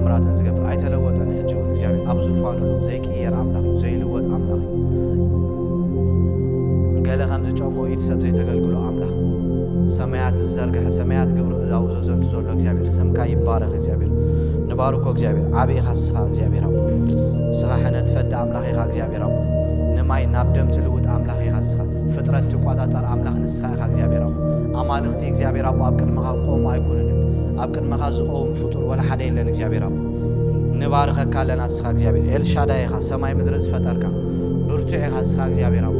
ብራትን ዝገብር ኣይተለወጠን። ሕጂ እውን እግዚኣብሔር ኣብ ዙፋኑ ኣሎ። ዘይቅየር ኣምላኽ እዩ፣ ዘይልወጥ ኣምላኽ እዩ። ገለ ከም ዝጨንቆ ኢድ ሰብ ዘይተገልግሎ ኣምላኽ፣ ሰማያት ዝዘርግሐ፣ ሰማያት ግብሩ እዳው ዘዘንቱ ዘሎ እግዚኣብሔር፣ ስምካ ይባረኽ እግዚኣብሔር። ንባርኮ እግዚኣብሔር። ዓቢ ኢኻ ንስኻ እግዚኣብሔር ኣቦ። ንስኻ ሕነ ትፈዲ ኣምላኽ ኢኻ እግዚኣብሔር ኣቦ። ንማይ ናብ ደም ትልውጥ ኣምላኽ ኢኻ ንስኻ። ፍጥረት ትቆጻጸር ኣምላኽ ንስኻ ኢኻ እግዚኣብሔር ኣቦ። ኣማልኽቲ እግዚኣብሔር ኣቦ ኣብ ቅድመኻ ክቆሙ ኣይኮኑን እዮም። ኣብ ቅድመኻ ዝቐውም ፍጡር ወላ ሓደ የለን እግዚኣብሔር ኣቦ። ንባርኸካ ኣለና ንስኻ እግዚኣብሔር። ኤልሻዳይ ኢኻ፣ ሰማይ ምድሪ ዝፈጠርካ። ብርቱዕ ኢኻ ንስኻ እግዚኣብሔር ኣቦ።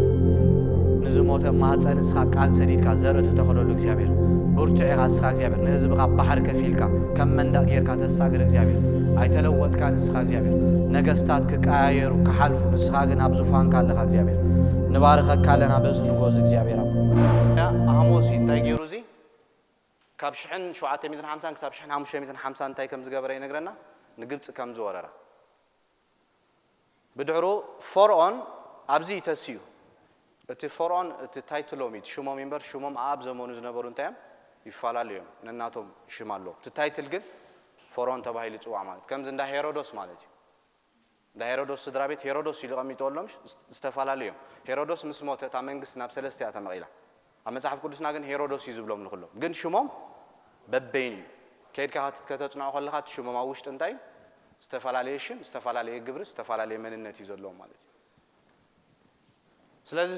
ንዝሞተ ማህፀን ንስኻ ቃል ሰዲድካ ዘርኢ ትተኽለሉ እግዚኣብሔር። ብርቱዕ ኢኻ ንስኻ እግዚኣብሔር። ንህዝብኻ ባሕሪ ከፊልካ ከም መንደቕ ጌርካ ተሳግር እግዚኣብሔር። ኣይተለወጥካ ንስኻ እግዚኣብሔር። ነገስታት ክቀያየሩ ክሓልፉ፣ ንስኻ ግን ኣብ ዙፋንካ ኣለኻ እግዚኣብሔር። ንባርኸካ ኣለና በዚ ንጎዚ እግዚኣብሔር ኣቦ። ኣሞስ እንታይ ገይሩ እዚ? ካብ ሽሕን ሸውዓተ ሚእትን ሓምሳን ክሳብ ሽሕን ሓሙሽተ ሚእትን ሓምሳን እንታይ ከም ዝገበረ ይነግረና። ንግብፂ ከም ዝወረራ። ብድሕሩ ፈርዖን ኣብዚ እዩ ተሲኡ። እቲ ፈርዖን፣ እቲ ታይትሎም እዩ፣ እቲ ሽሞም እዩ እምበር፣ ሽሞም ኣብ ዘመኑ ዝነበሩ እንታይ እዮም? ይፈላለዩ እዮም። ነናቶም ሽም ኣለዎም። እቲ ታይትል ግን ፈርዖን ተባሂሉ ይፅዋዕ ማለት። ከምዚ እንዳ ሄሮዶስ ማለት እዩ። እንዳ ሄሮዶስ ስድራ ቤት ሄሮዶስ ኢሉ ቀሚጥዎ ኣሎ፣ ምሽ? ዝተፈላለዩ እዮም። ሄሮዶስ ምስ ሞተ እታ መንግስቲ ናብ ሰለስተ እያ ተመቒላ። ኣብ መጽሓፍ ቅዱስና ግን ሄሮዶስ እዩ ዝብሎም ንኹሎም። ግን ሽሞም በበይኑ እዩ። ከይድካ ከት-፣ ከተጽንዖ ከለኻ እቲ ሽሞም ኣብ ውሽጢ እንታይ እዩ? ዝተፈላለየ ሽም፣ ዝተፈላለየ ግብሪ፣ ዝተፈላለየ መንነት እዩ ዘለዎም ማለት እዩ። ስለዚ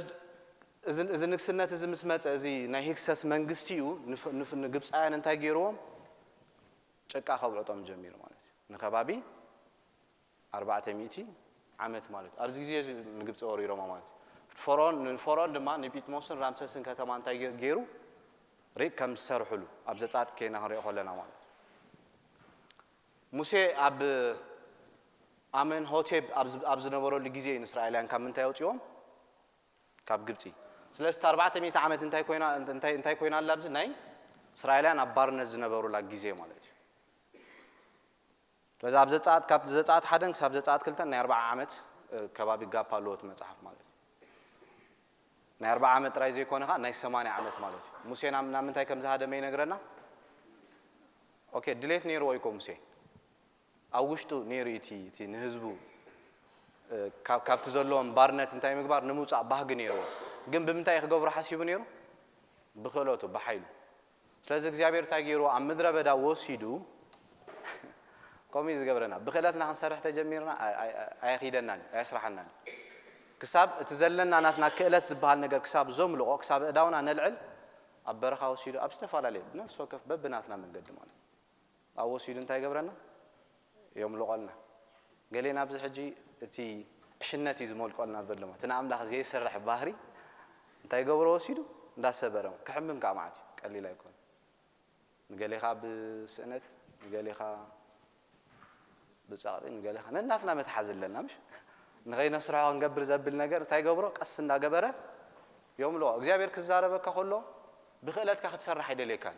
እዚ፣ እዚ ንግስነት እዚ ምስ መጸ፣ እዚ ናይ ህግሰስ መንግስቲ እዩ ንፍ-፣ ንፍ-፣ ንግብጻውያን እንታይ ገይርዎም? ጭቃ ከብዕጦም ጀሚሩ ማለት እዩ። ንከባቢ ኣርባዕተ ሚእቲ ዓመት ማለት እዩ። ኣብዚ ግዜ እዚ ንግብፂ ወሪሮማ ማለት እዩ። ፈርዖን፣ ንፈርዖን ድማ ንጲጥሞስን ራምሰስን ከተማ እንታይ ገ-፣ ገይሩ? ሪቅ ከም ዝሰርሕሉ ኣብ ዘጻት ኬና ክንሪኦ ከለና ማለት እዩ። ሙሴ ኣብ ኣመንሆቴብ ኣብ ዝ-፣ ኣብ ዝነበረሉ ግዜ እዩ ንእስራኤላውያን ካብ ምንታይ ኣውፅዎም? ካብ ግብፂ። ስለዚ እቲ ኣርባዕተ ሚእቲ ዓመት እንታይ ኮይና፣ እንታይ፣ እንታይ ኮይና ኣላ? ኣብዚ ናይ እስራኤላውያን ኣብ ባርነት ዝነበሩላ ግዜ ማለት እዩ። ስለዚ ኣብ ዘጸኣት፣ ካብ ዘጸኣት ሓደን ክሳብ ዘጸኣት ክልተን ናይ ኣርብዓ ዓመት፣ እ፣ ከባቢ ጋፕ ኣለዎ እቲ መጽሓፍ ማለት እዩ። ናይ ኣርብዓ ዓመት ጥራይ ዘይኮነ ኸኣ ናይ ሰማንያ ዓመት ማለት እዩ። ሙሴ ናብ፣ ናብ ምንታይ ከም ዝሃደመ ይነግረና። ኦኬ፣ ድሌት ነይርዎ እዩ እኮ ሙሴ። ኣብ ውሽጡ ነይሩ እቲ፣ እቲ ንህዝቡ፣ እ፣ ካብ፣ ካብቲ ዘለዎም ባርነት እንታይ ምግባር ንምውጻእ ባህጊ ነይርዎ። ግን ብምንታይ እዩ ክገብሮ ሓሲቡ ነይሩ? ብክእለቱ፣ ብሓይሉ። ስለዚ እግዚኣብሔር እንታይ ገይርዎ? ኣብ ምድረ በዳ ወሲዱ፣ ከምኡ እዩ ዝገብረና። ብክእለትና ክንሰርሕ ተጀሚርና፣ ኣይ-፣ ኣይ-፣ ኣየኺደናን እዩ፣ ኣየስራሓናን እዩ። ክሳብ እቲ ዘለና ናትና ክእለት ዝበሃል ነገር ክሳብ ዘምልቖ፣ ክሳብ እዳውና ነልዕል፣ ኣብ በረኻ ወሲዱ፣ ኣብ ዝተፈላለየ፣ ነፍሲ ወከፍ በብናትና መንገዲ ማለት እዩ። ኣብ ወሲዱ እንታይ ይገብረና? የምልቆልና። ገሌና ኣብዚ ሕጂ እቲ ዕሽነት እዩ ዝመልቆልና ዘሎ። እቲ ንኣምላኽ ዘይሰርሕ ባህሪ እንታይ ይገብሮ ወሲዱ? እንዳሰበረ። ክሕምም ከዓ መዓት እዩ። ቀሊል ኣይኮን። ንገሌኻ ብስእነት፣ ንገሌኻ ብጸቕጢ፣ ንገሌኻ ነናትና መትሓዚ ኣለና፣ ምሽ? ንኸይነስርሖ ክንገብር ዘብል ነገር እንታይ ይገብሮ? ቀስ እንዳገበረ የምልቆ። እግዚኣብሔር ክዛረበካ ከሎ ብክእለትካ ክትሰርሕ ኣይደልየካን።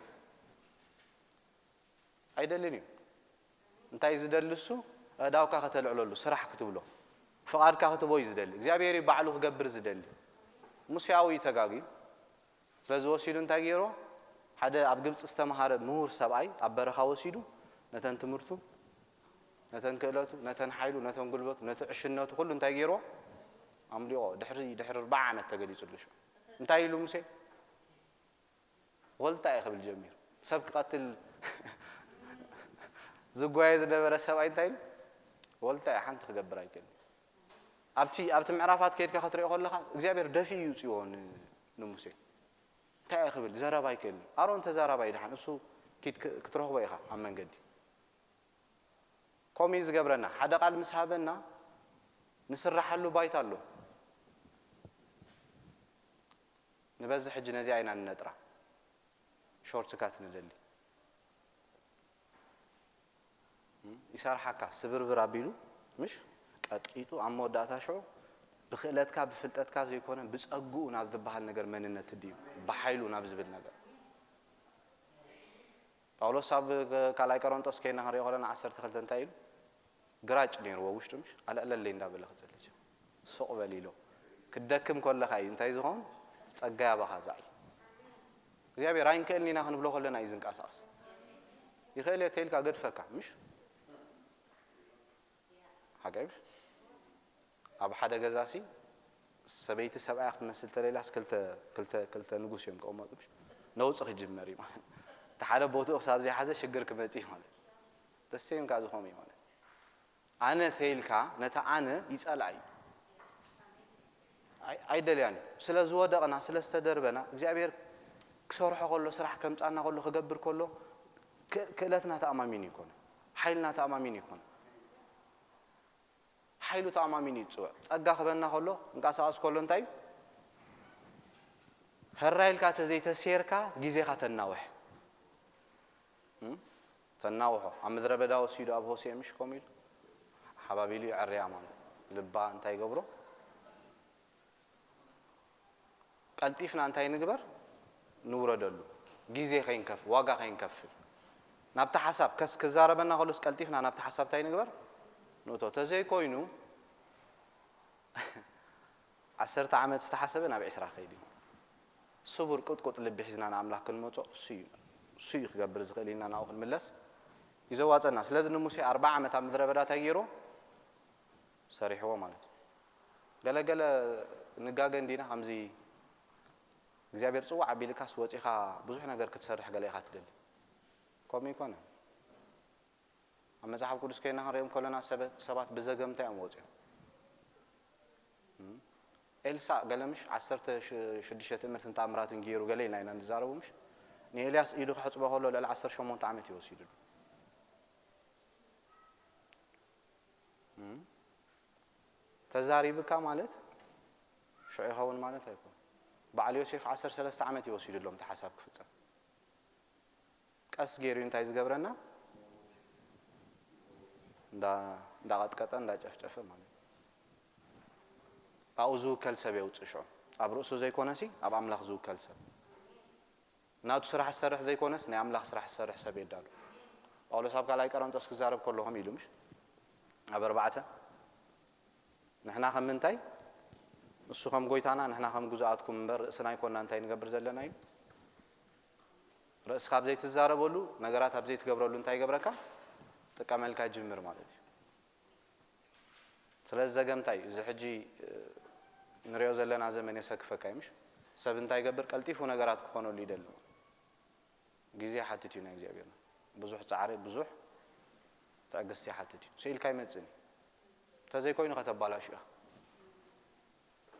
ኣይደልን እዩ። እንታይ እዩ ዝደሊ እሱ? ኣእዳውካ ከተልዕለሉ፣ ስራሕ ክትብሎ፣ ፍቓድካ ክትቦ እዩ ዝደሊ። እግዚኣብሔር እዩ ባዕሉ ክገብር ዝደሊ። ሙሴ ኣብኡ እዩ ተጋግዩ። ስለዚ ወሲዱ እንታይ ገይሮ? ሓደ ኣብ ግብፂ ዝተምሃረ ምሁር ሰብኣይ ኣብ በረኻ ወሲዱ ነተን ትምህርቱ፣ ነተን ክእለቱ፣ ነተን ሓይሉ፣ ነተን ጉልበቱ፣ ነቲ ዕሽነቱ ኩሉ እንታይ ገይሮ? ኣምሊቖ። ድሕሪ፣ ድሕሪ ኣርብዓ ዓመት ተገሊጹሉ ሽዑ። እንታይ ኢሉ ሙሴ? ወልታ እየ ክብል ጀሚሩ። ሰብ ክቐትል ዝጓየ ዝነበረ ሰብኣይ እንታይ ኢሉ? ወልታ እየ፣ ሓንቲ ክገብር ኣይክእልን። ኣብቲ፣ ኣብቲ ምዕራፋት ከይድካ ክትሪኦ ከለኻ እግዚኣብሔር ደፊኡ ይውፅዎ ን-፣ ንሙሴ። እንታይ እየ ክብል? ዘረባ ኣይክእልን። ኣሮን ተዛራባይ ደሓን፣ እሱ ኪድ ክ-፣ ክትረኽቦ ኢኻ ኣብ መንገዲ። ከምኡ እዩ ዝገብረና። ሓደ ቃል ምስ ሃበና ንስራሓሉ ባይታ ኣሎ። ንበዝሕ ሕጂ ነዚኣ ኢና ንነጥራ። ሾርት ካት ንደሊ። ይሰርሓካ፣ ስብርብር ኣቢሉ፣ ምሽ? ቀጥቂጡ፣ ኣብ መወዳእታ ሽዑ ብክእለትካ፣ ብፍልጠትካ ዘይኮነ፣ ብጸግኡ ናብ ዝበሃል ነገር መንነት ድዩ፣ ብሓይሉ ናብ ዝብል ነገር። ጳውሎስ ኣብ ካልኣይ ቆሮንጦስ ከይና ክንሪኦ ከለና ዓሰርተ ክልተ እንታይ ኢሉ? ግራጭ ነይርዎ ውሽጡ፣ ምሽ? ኣልዕለለይ እንዳበለ ክጽሊ ጀመረ። ሱቕ በል ኢሎ። ክትደክም ከለኻ እዩ እንታይ ዝኸውን? ጸጋ ያባኻ ዝዓይ። እግዚኣብሔር ኣይንክእልን ኢና ክንብሎ ከለና እዩ ዝንቀሳቐስ። ይኽእል እየ ተይልካ ገድፈካ፣ ምሽ? ገይሽ ኣብ ሓደ ገዛ ሲ ሰበይቲ ሰብኣያ ክትመስል ተለይላስ ክልተ ክልተ ክልተ ንጉስ እዮም ቀመጡ። ምሽ ነውፅ ክጅመር እዩ ማለት። እቲ ሓደ ቦትኡ ክሳብ ዘይሓዘ ሽግር ክመጽእ እዩ ማለት። ተሰይም ከኣ ዝኾም እዩ ማለት። ኣነ ተይልካ ነታ ኣነ ይጸልኣ እዩ። ኣይ- ኣይደልያን እዩ። ስለ ዝወደቕና፣ ስለ ዝተደርበና፣ እግዚኣብሔር ክሰርሖ ከሎ፣ ስራሕ ከምጻና ከሎ፣ ክገብር ከሎ፣ ክ- ክእለትና ተኣማሚኑ ይኮነ፣ ሓይልና ተኣማሚኑ ይኮነ። ሓይሉ ተኣማሚኑ እዩ ዝጽውዕ። ጸጋ ክበና ከሎ፣ እንቀሳቐስ ከሎ እንታይ እዩ? ህራ ኢልካ ተዘይተሴርካ ግዜኻ ተናውሕ። እም? ተናውሖ። ኣብ ምድረ በዳ ወሲዱ ኣብ ሆሴዕ ምሽ ከምኡ ኢሉ ሓባቢሉ የዕርያ ማለት። ልባ እንታይ ይገብሮ? ቀልጢፍና እንታይ ንግበር? ንውረደሉ። ግዜ ከይንከፍ-፣ ዋጋ ከይንከፍል። ናብቲ ሓሳብ ከስ-፣ ክዛረበና ከሎስ ቀልጢፍና ናብቲ ሓሳብ እንታይ ንግበር? ንእቶ። ተዘይኮይኑ ዓሰርተ ዓመት ዝተሓሰበ ናብ ዕስራ ከይዱ እዩ። ስቡር ቁጥቁጥ ልቢ ሒዝና ንኣምላኽ ክንመጾ እሱ እዩ። እሱ እዩ ክገብር ዝኽእል ኢልና ናብኡ ክንምለስ እዩ ዘዋጸና። ስለዚ ንሙሴ ኣርብዓ ዓመት ኣብ ምድረ በዳ እንታይ ገይርዎ? ሰሪሕዎ ማለት እዩ። ገለገለ ንጋገ እንዲና ከምዚ እግዚኣብሔር ጽዋዕ ኣቢልካስ ወጺኻ ብዙሕ ነገር ክትሰርሕ ገለ ኢኻ ትደሊ። ከምኡ ይኮነ። ኣብ መጽሓፍ ቅዱስ ከይና ክንሪኦም ከለና ሰበ-፣ ሰባት ብዘገምታ እዮም ወጺኦም። እም? ኤልሳእ ገለ ምሽ ዓሰርተ ሽዱሽተ ትእምርትን ተኣምራትን ገይሩ ገለ ኢልና ኢና ንዛረቡ ምሽ? ንኤልያስ ኢዱ ክሕጽቦ ከሎ ልዕሊ ዓሰርተ ሸሞንተ ዓመት እዩ ወሲዱሉ። እም? ተዛሪብካ ማለት ሽዑ ይኸውን ማለት ኣይኮን። በዓል ዮሴፍ ዓሰርተ ሰለስተ ዓመት እዩ ወሲዱሎም እቲ ሓሳብ ክፍጸም። ቀስ ገይሩ እዩ እንታይ ዝገብረና? እንዳ-፣ እንዳቐጥቀጠ እንዳጨፍጨፈ ማለት እዩ። ኣብኡ ዝውከል ሰብ የውፅእ ሽዑ። ኣብ ርእሱ ዘይኮነሲ ኣብ ኣምላኽ ዝውከል ሰብ። ናቱ ስራሕ ዝሰርሕ ዘይኮነስ ናይ ኣምላኽ ስራሕ ዝሰርሕ ሰብ የዳሉ። ጳውሎስ ኣብ ካልኣይ ቆሮንጦስ ክዛረብ ከሎ ከምኡ ኢሉ ምሽ? ኣብ ኣርባዕተ ንሕና ከም ምንታይ? እሱ ከም ጎይታና ንሕና ከም ግዙኣትኩም እምበር ርእስና ኣይኮና እንታይ ንገብር ዘለና ኢሉ። ርእስኻ ኣብ ዘይትዛረበሉ፣ ነገራት ኣብ ዘይትገብረሉ እንታይ ይገብረካ? ጥቀመልካ ይጅምር ማለት እዩ። ስለዚ ዘገምታ እዩ። እዚ ሕጂ፣ እ፣ ንሪኦ ዘለና ዘመን የሰክፈካ እዩ ምሽ? ሰብ እንታይ ይገብር? ቀልጢፉ ነገራት ክኾነሉ ይደሊ። ግዜ ይሓትት እዩ ናይ እግዚኣብሔርና። ብዙሕ ጻዕሪ፣ ብዙሕ ትዕግስቲ ይሓትት እዩ። ስኢልካ ኣይመጽእን እዩ። እንተዘይኮይኑ ከተባላሹ ኢኻ።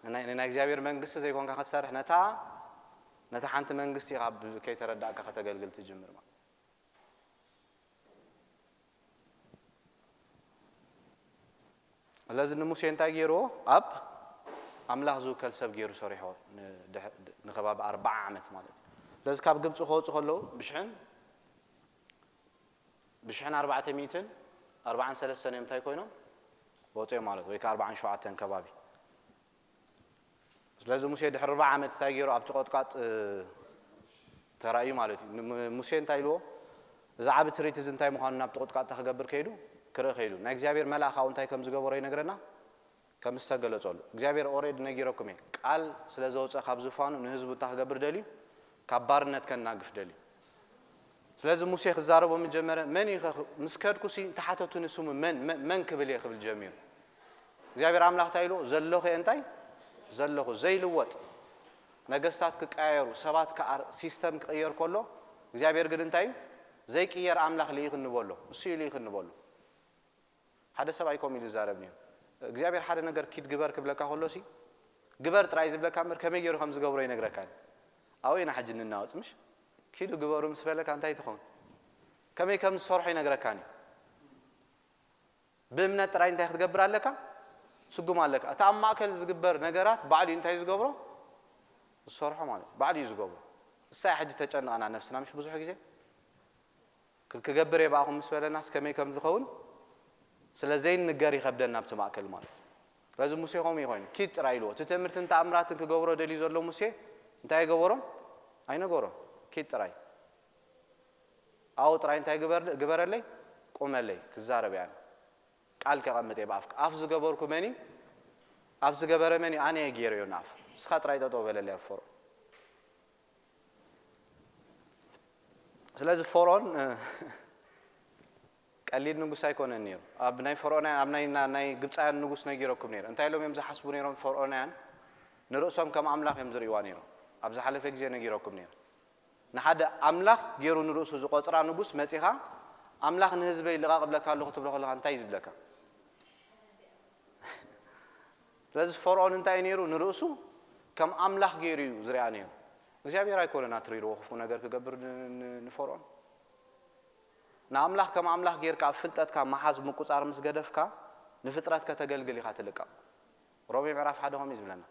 ንናይ፣ ንናይ እግዚኣብሔር መንግስቲ ዘይኮንካ ክትሰርሕ፣ ነታ፣ ነታ ሓንቲ መንግስቲ ኢኻ ብ-፣ ከይተረዳእካ ከተገልግል ትጅምር ማለት። ስለዚ ንሙሴ እንታይ ገይርዎ? ኣብ ኣምላኽ ዝውከል ሰብ ገይሩ ሰሪሖ ንድሕ-፣ ንከባቢ ኣርብዓ ዓመት ማለት እዩ። ስለዚ ካብ ግብፂ ክወፁ ከለዉ ብሽሕን፣ ብሽሕን ኣርባዕተ ሚእትን ኣርባዓን ሰለስተን እዮም እንታይ ኮይኖም? ወፂኦም ማለት ወይ ከዓ ኣርባዓን ሸውዓተን ከባቢ። ስለዚ ሙሴ ድሕሪ ኣርብዓ ዓመት እንታይ ገይሩ? ኣብቲ ቆጥቋጥ፣ እ፣ ተራእዩ ማለት እዩ። ንሙ-፣ ሙሴ እንታይ ኢልዎ? እዚ ዓቢ ትርኢት እዚ እንታይ ምዃኑ ናብቲ ቆጥቋጥ እንታይ ክገብር ከይዱ? ክርኢ ከይዱ። ናይ እግዚኣብሔር መልኣኽ ኣብኡ እንታይ ከም ዝገበሮ ይነግረና? ከም ዝተገለጸሉ። እግዚኣብሔር ኦሬዲ ነጊረኩም እየ። ቃል ስለ ዘውፅአ ካብ ዝፋኑ ንህዝቡ እንታይ ክገብር ደልዩ? ካብ ባርነት ከናግፍ ደልዩ። ስለዚ ሙሴ ክዛረቦ ምጀመረ፣ መን እዩ ከ-፣ ምስ ከድኩሲ እንተሓተቱኒ ስሙ መን፣ መን፣ መን ክብል እየ ክብል ጀሚሩ። እግዚኣብሔር ኣምላኽ እንታይ ኢሉ? ዘለኹ እየ እንታይ? ዘለኹ። ዘይልወጥ። ነገስታት ክቀያየሩ፣ ሰባት ክኣር-፣ ሲስተም ክቕየር ከሎ፣ እግዚኣብሔር ግን እንታይ እዩ? ዘይቅየር ኣምላኽ ልኢኽኒ በሎ። እሱ እዩ ልኢኽኒ በሎ። ሓደ ሰብኣይ ከምኡ ኢሉ ይዛረብ ነይሩ። እግዚኣብሔር ሓደ ነገር ኪድ ግበር ክብለካ ከሎሲ፣ ግበር ጥራይ ዝብለካ እምበር ከመይ ገይሩ ከም ዝገብሮ ይነግረካን። ኣብኡ ኢና ሕጂ እንናወጽ፣ ምሽ? ኪዱ ግበሩ ምስ በለካ እንታይ ትኸውን? ከመይ ከም ዝሰርሖ ይነግረካን እዩ። ብእምነት ጥራይ እንታይ ክትገብር ኣለካ? ትስጉም ኣለካ። እቲ ኣብ ማእከል ዝግበር ነገራት ባዕሉ እዩ እንታይ ዝገብሮ? ዝሰርሖ ማለት እዩ። ባዕሉ እዩ ዝገብሮ። እሳ እያ ሕጂ ተጨንቐና ነፍስና፣ ምሽ? ብዙሕ ግዜ ክ-፣ ክገብር እየ ብኣኹም ምስ በለናስ ከመይ ከም ዝኸውን ስለ ዘይንገር ይኸብደና ኣብቲ ማእከል ማለት እዩ። ስለዚ ሙሴ ከምኡ እዩ ኮይኑ፣ ኪድ ጥራይ ኢልዎ። እቲ ትእምርትን ተኣምራትን ክገብሮ ደልዩ ዘሎ ሙሴ እንታይ ኣይገበሮን? ኣይነገሮን። ኪድ ጥራይ። ኣብኡ ጥራይ እንታይ ግበር-፣ ግበረለይ? ቁመለይ፣ ክዛረብ እየ ኣነ። ቃል ከቐምጥ እየ ብኣፍካ። ኣፍ ዝገበርኩ መን እዩ? ኣፍ ዝገበረ መን እዩ? ኣነ እየ ገይረዮ ንኣፍ። ንስኻ ጥራይ ጠጠው በለለይ ኣብ ፈርዖን። ስለዚ ፈርዖን፣ እ፣ ቀሊል ንጉስ ኣይኮነን ነይሩ። ኣብ ናይ ፈርኦናውያን ኣብ ናይ ናይ ግብፃውያን ንጉስ ነጊረኩም ነይሩ። እንታይ ኢሎም እዮም ዝሓስቡ ነይሮም ፈርኦናውያን? ንርእሶም ከም ኣምላኽ እዮም ዝርእይዋ ነይሮም። ኣብ ዝሓለፈ ግዜ ነጊረኩም ነይሩ። ንሓደ ኣምላኽ ገይሩ ንርእሱ ዝቆፅራ ንጉስ መፂኻ ኣምላኽ ንህዝበይ ልቓቕ እብለካ ኣለኹ ትብሎ ከለኻ እንታይ እዩ ዝብለካ? ስለዚ ፈርኦን እንታይ እዩ ነይሩ? ንርእሱ ከም ኣምላኽ ገይሩ እዩ ዝሪኣ ነይሩ። እግዚኣብሔር ኣይኮነን ኣትሪርዎ ክፉእ ነገር ክገብር ን- ን- ንፈርኦን። ንኣምላኽ ከም ኣምላኽ ጌርካ ኣብ ፍልጠትካ ምሓዝ ምቁጻር ምስ ገደፍካ ንፍጥረት ከተገልግል ኢኻ ትልቀቕ። ሮሜ ምዕራፍ ሓደ ከምኡ እዩ ዝብለና።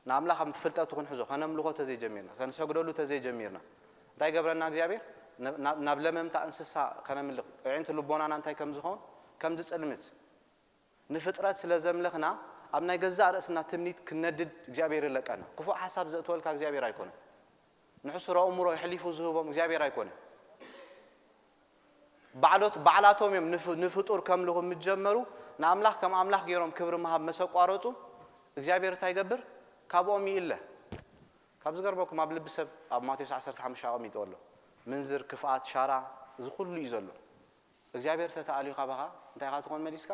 ንኣምላኽ ኣብ ፍልጠቱ ክንሕዞ ከነምልኾ ተዘይጀሚርና ከንሰግደሉ ተዘይጀሚርና እንታይ ገብረና እግዚኣብሔር ናብ ለመምታ እንስሳ ከነምልኽ ኣዒንቲ ልቦናና እንታይ ከም ዝኸውን ከም ዝጽልምት ንፍጥረት ስለ ዘምለኽና ኣብ ናይ ገዛእ ርእስና ትምኒት ክነድድ እግዚኣብሔር ይለቀና። ክፉእ ሓሳብ ዘእትወልካ እግዚኣብሔር ኣይኮነን። ንሕሱር ኣእምሮ የሕሊፉ ዝህቦም እግዚኣብሔር ኣይኮነን። ባዕሎት ባዕላቶም እዮም ንፍ- ንፍጡር ከምልኹ ምስ ጀመሩ ንኣምላኽ ከም ኣምላኽ ገይሮም ክብሪ ምሃብ መሰቋረጹ እግዚኣብሔር እንታይ ይገብር? ካብኦም ይእለ። ካብ ዝገርመኩም ኣብ ልቢ ሰብ ኣብ ማቴዎስ ዓሰርተ ሓሙሽተ ኣቐሚጥዎ ኣሎ። ምንዝር፣ ክፍኣት፣ ሻራ፣ እዚ ኩሉ እዩ ዘሎ። እግዚኣብሔር ተተኣልዩ ካባኻ እንታይ ኢኻ ትኾን መሊስካ?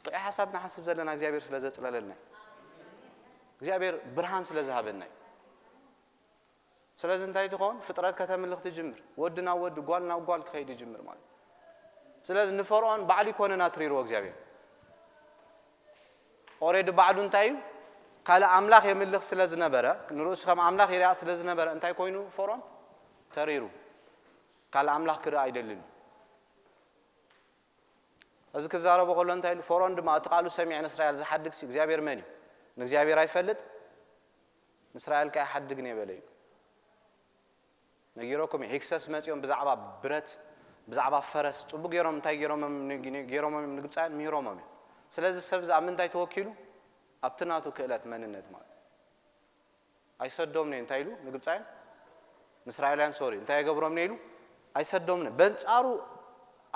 ጥዑይ ሓሳብ ንሓስብ ዘለና እግዚኣብሔር ስለ ዘጽለለልና እዩ። እግዚኣብሔር ብርሃን ስለ ዝሃበና እዩ። ስለዚ እንታይ ትኾን ፍጥረት ከተምልኽ ትጅምር። ወዲ ናብ ወዲ ጓል ናብ ጓል ክኸይድ ይጅምር ማለት እዩ። ስለዚ ንፈርኦን ባዕሉ ይኮነን ኣትሪርዎ እግዚኣብሔር። ኦሬዲ ባዕሉ እንታይ እዩ ካልእ ኣምላኽ የምልኽ ስለ ዝነበረ ንርእሱ ከም ኣምላኽ ይርኣ ስለ ዝነበረ እንታይ ኮይኑ ፈርኦን ተሪሩ ካልእ ኣምላኽ ክርኢ ኣይደልን እዩ። እዚ ክዛረቦ ከሎ እንታይ ኢሉ ፈርኦን ድማ እቲ ቃሉ ሰሚዐ ንእስራኤል ዝሓድግ ሲ እግዚኣብሔር መን እዩ ንእግዚኣብሔር ኣይፈልጥ ንእስራኤል ከ ኣይሓድግን እየ በለ እዩ። ነጊረኩም እየ ሂክሰስ መፂኦም ብዛዕባ ብረት ብዛዕባ ፈረስ ፅቡቅ ገይሮም እንታይ ገይሮሞም እዮም ንግብፃውያን ምሂሮሞም እዮም። ስለዚ ሰብ እዚ ኣብ ምንታይ ተወኪሉ ኣብቲ ናቱ ክእለት መንነት ማለት ኣይሰዶምን እየ እንታይ ኢሉ ንግብፃውያን ንእስራኤላውያን ሶሪ እንታይ የገብሮምን እየ ኢሉ ኣይሰዶምን እየ። በንፃሩ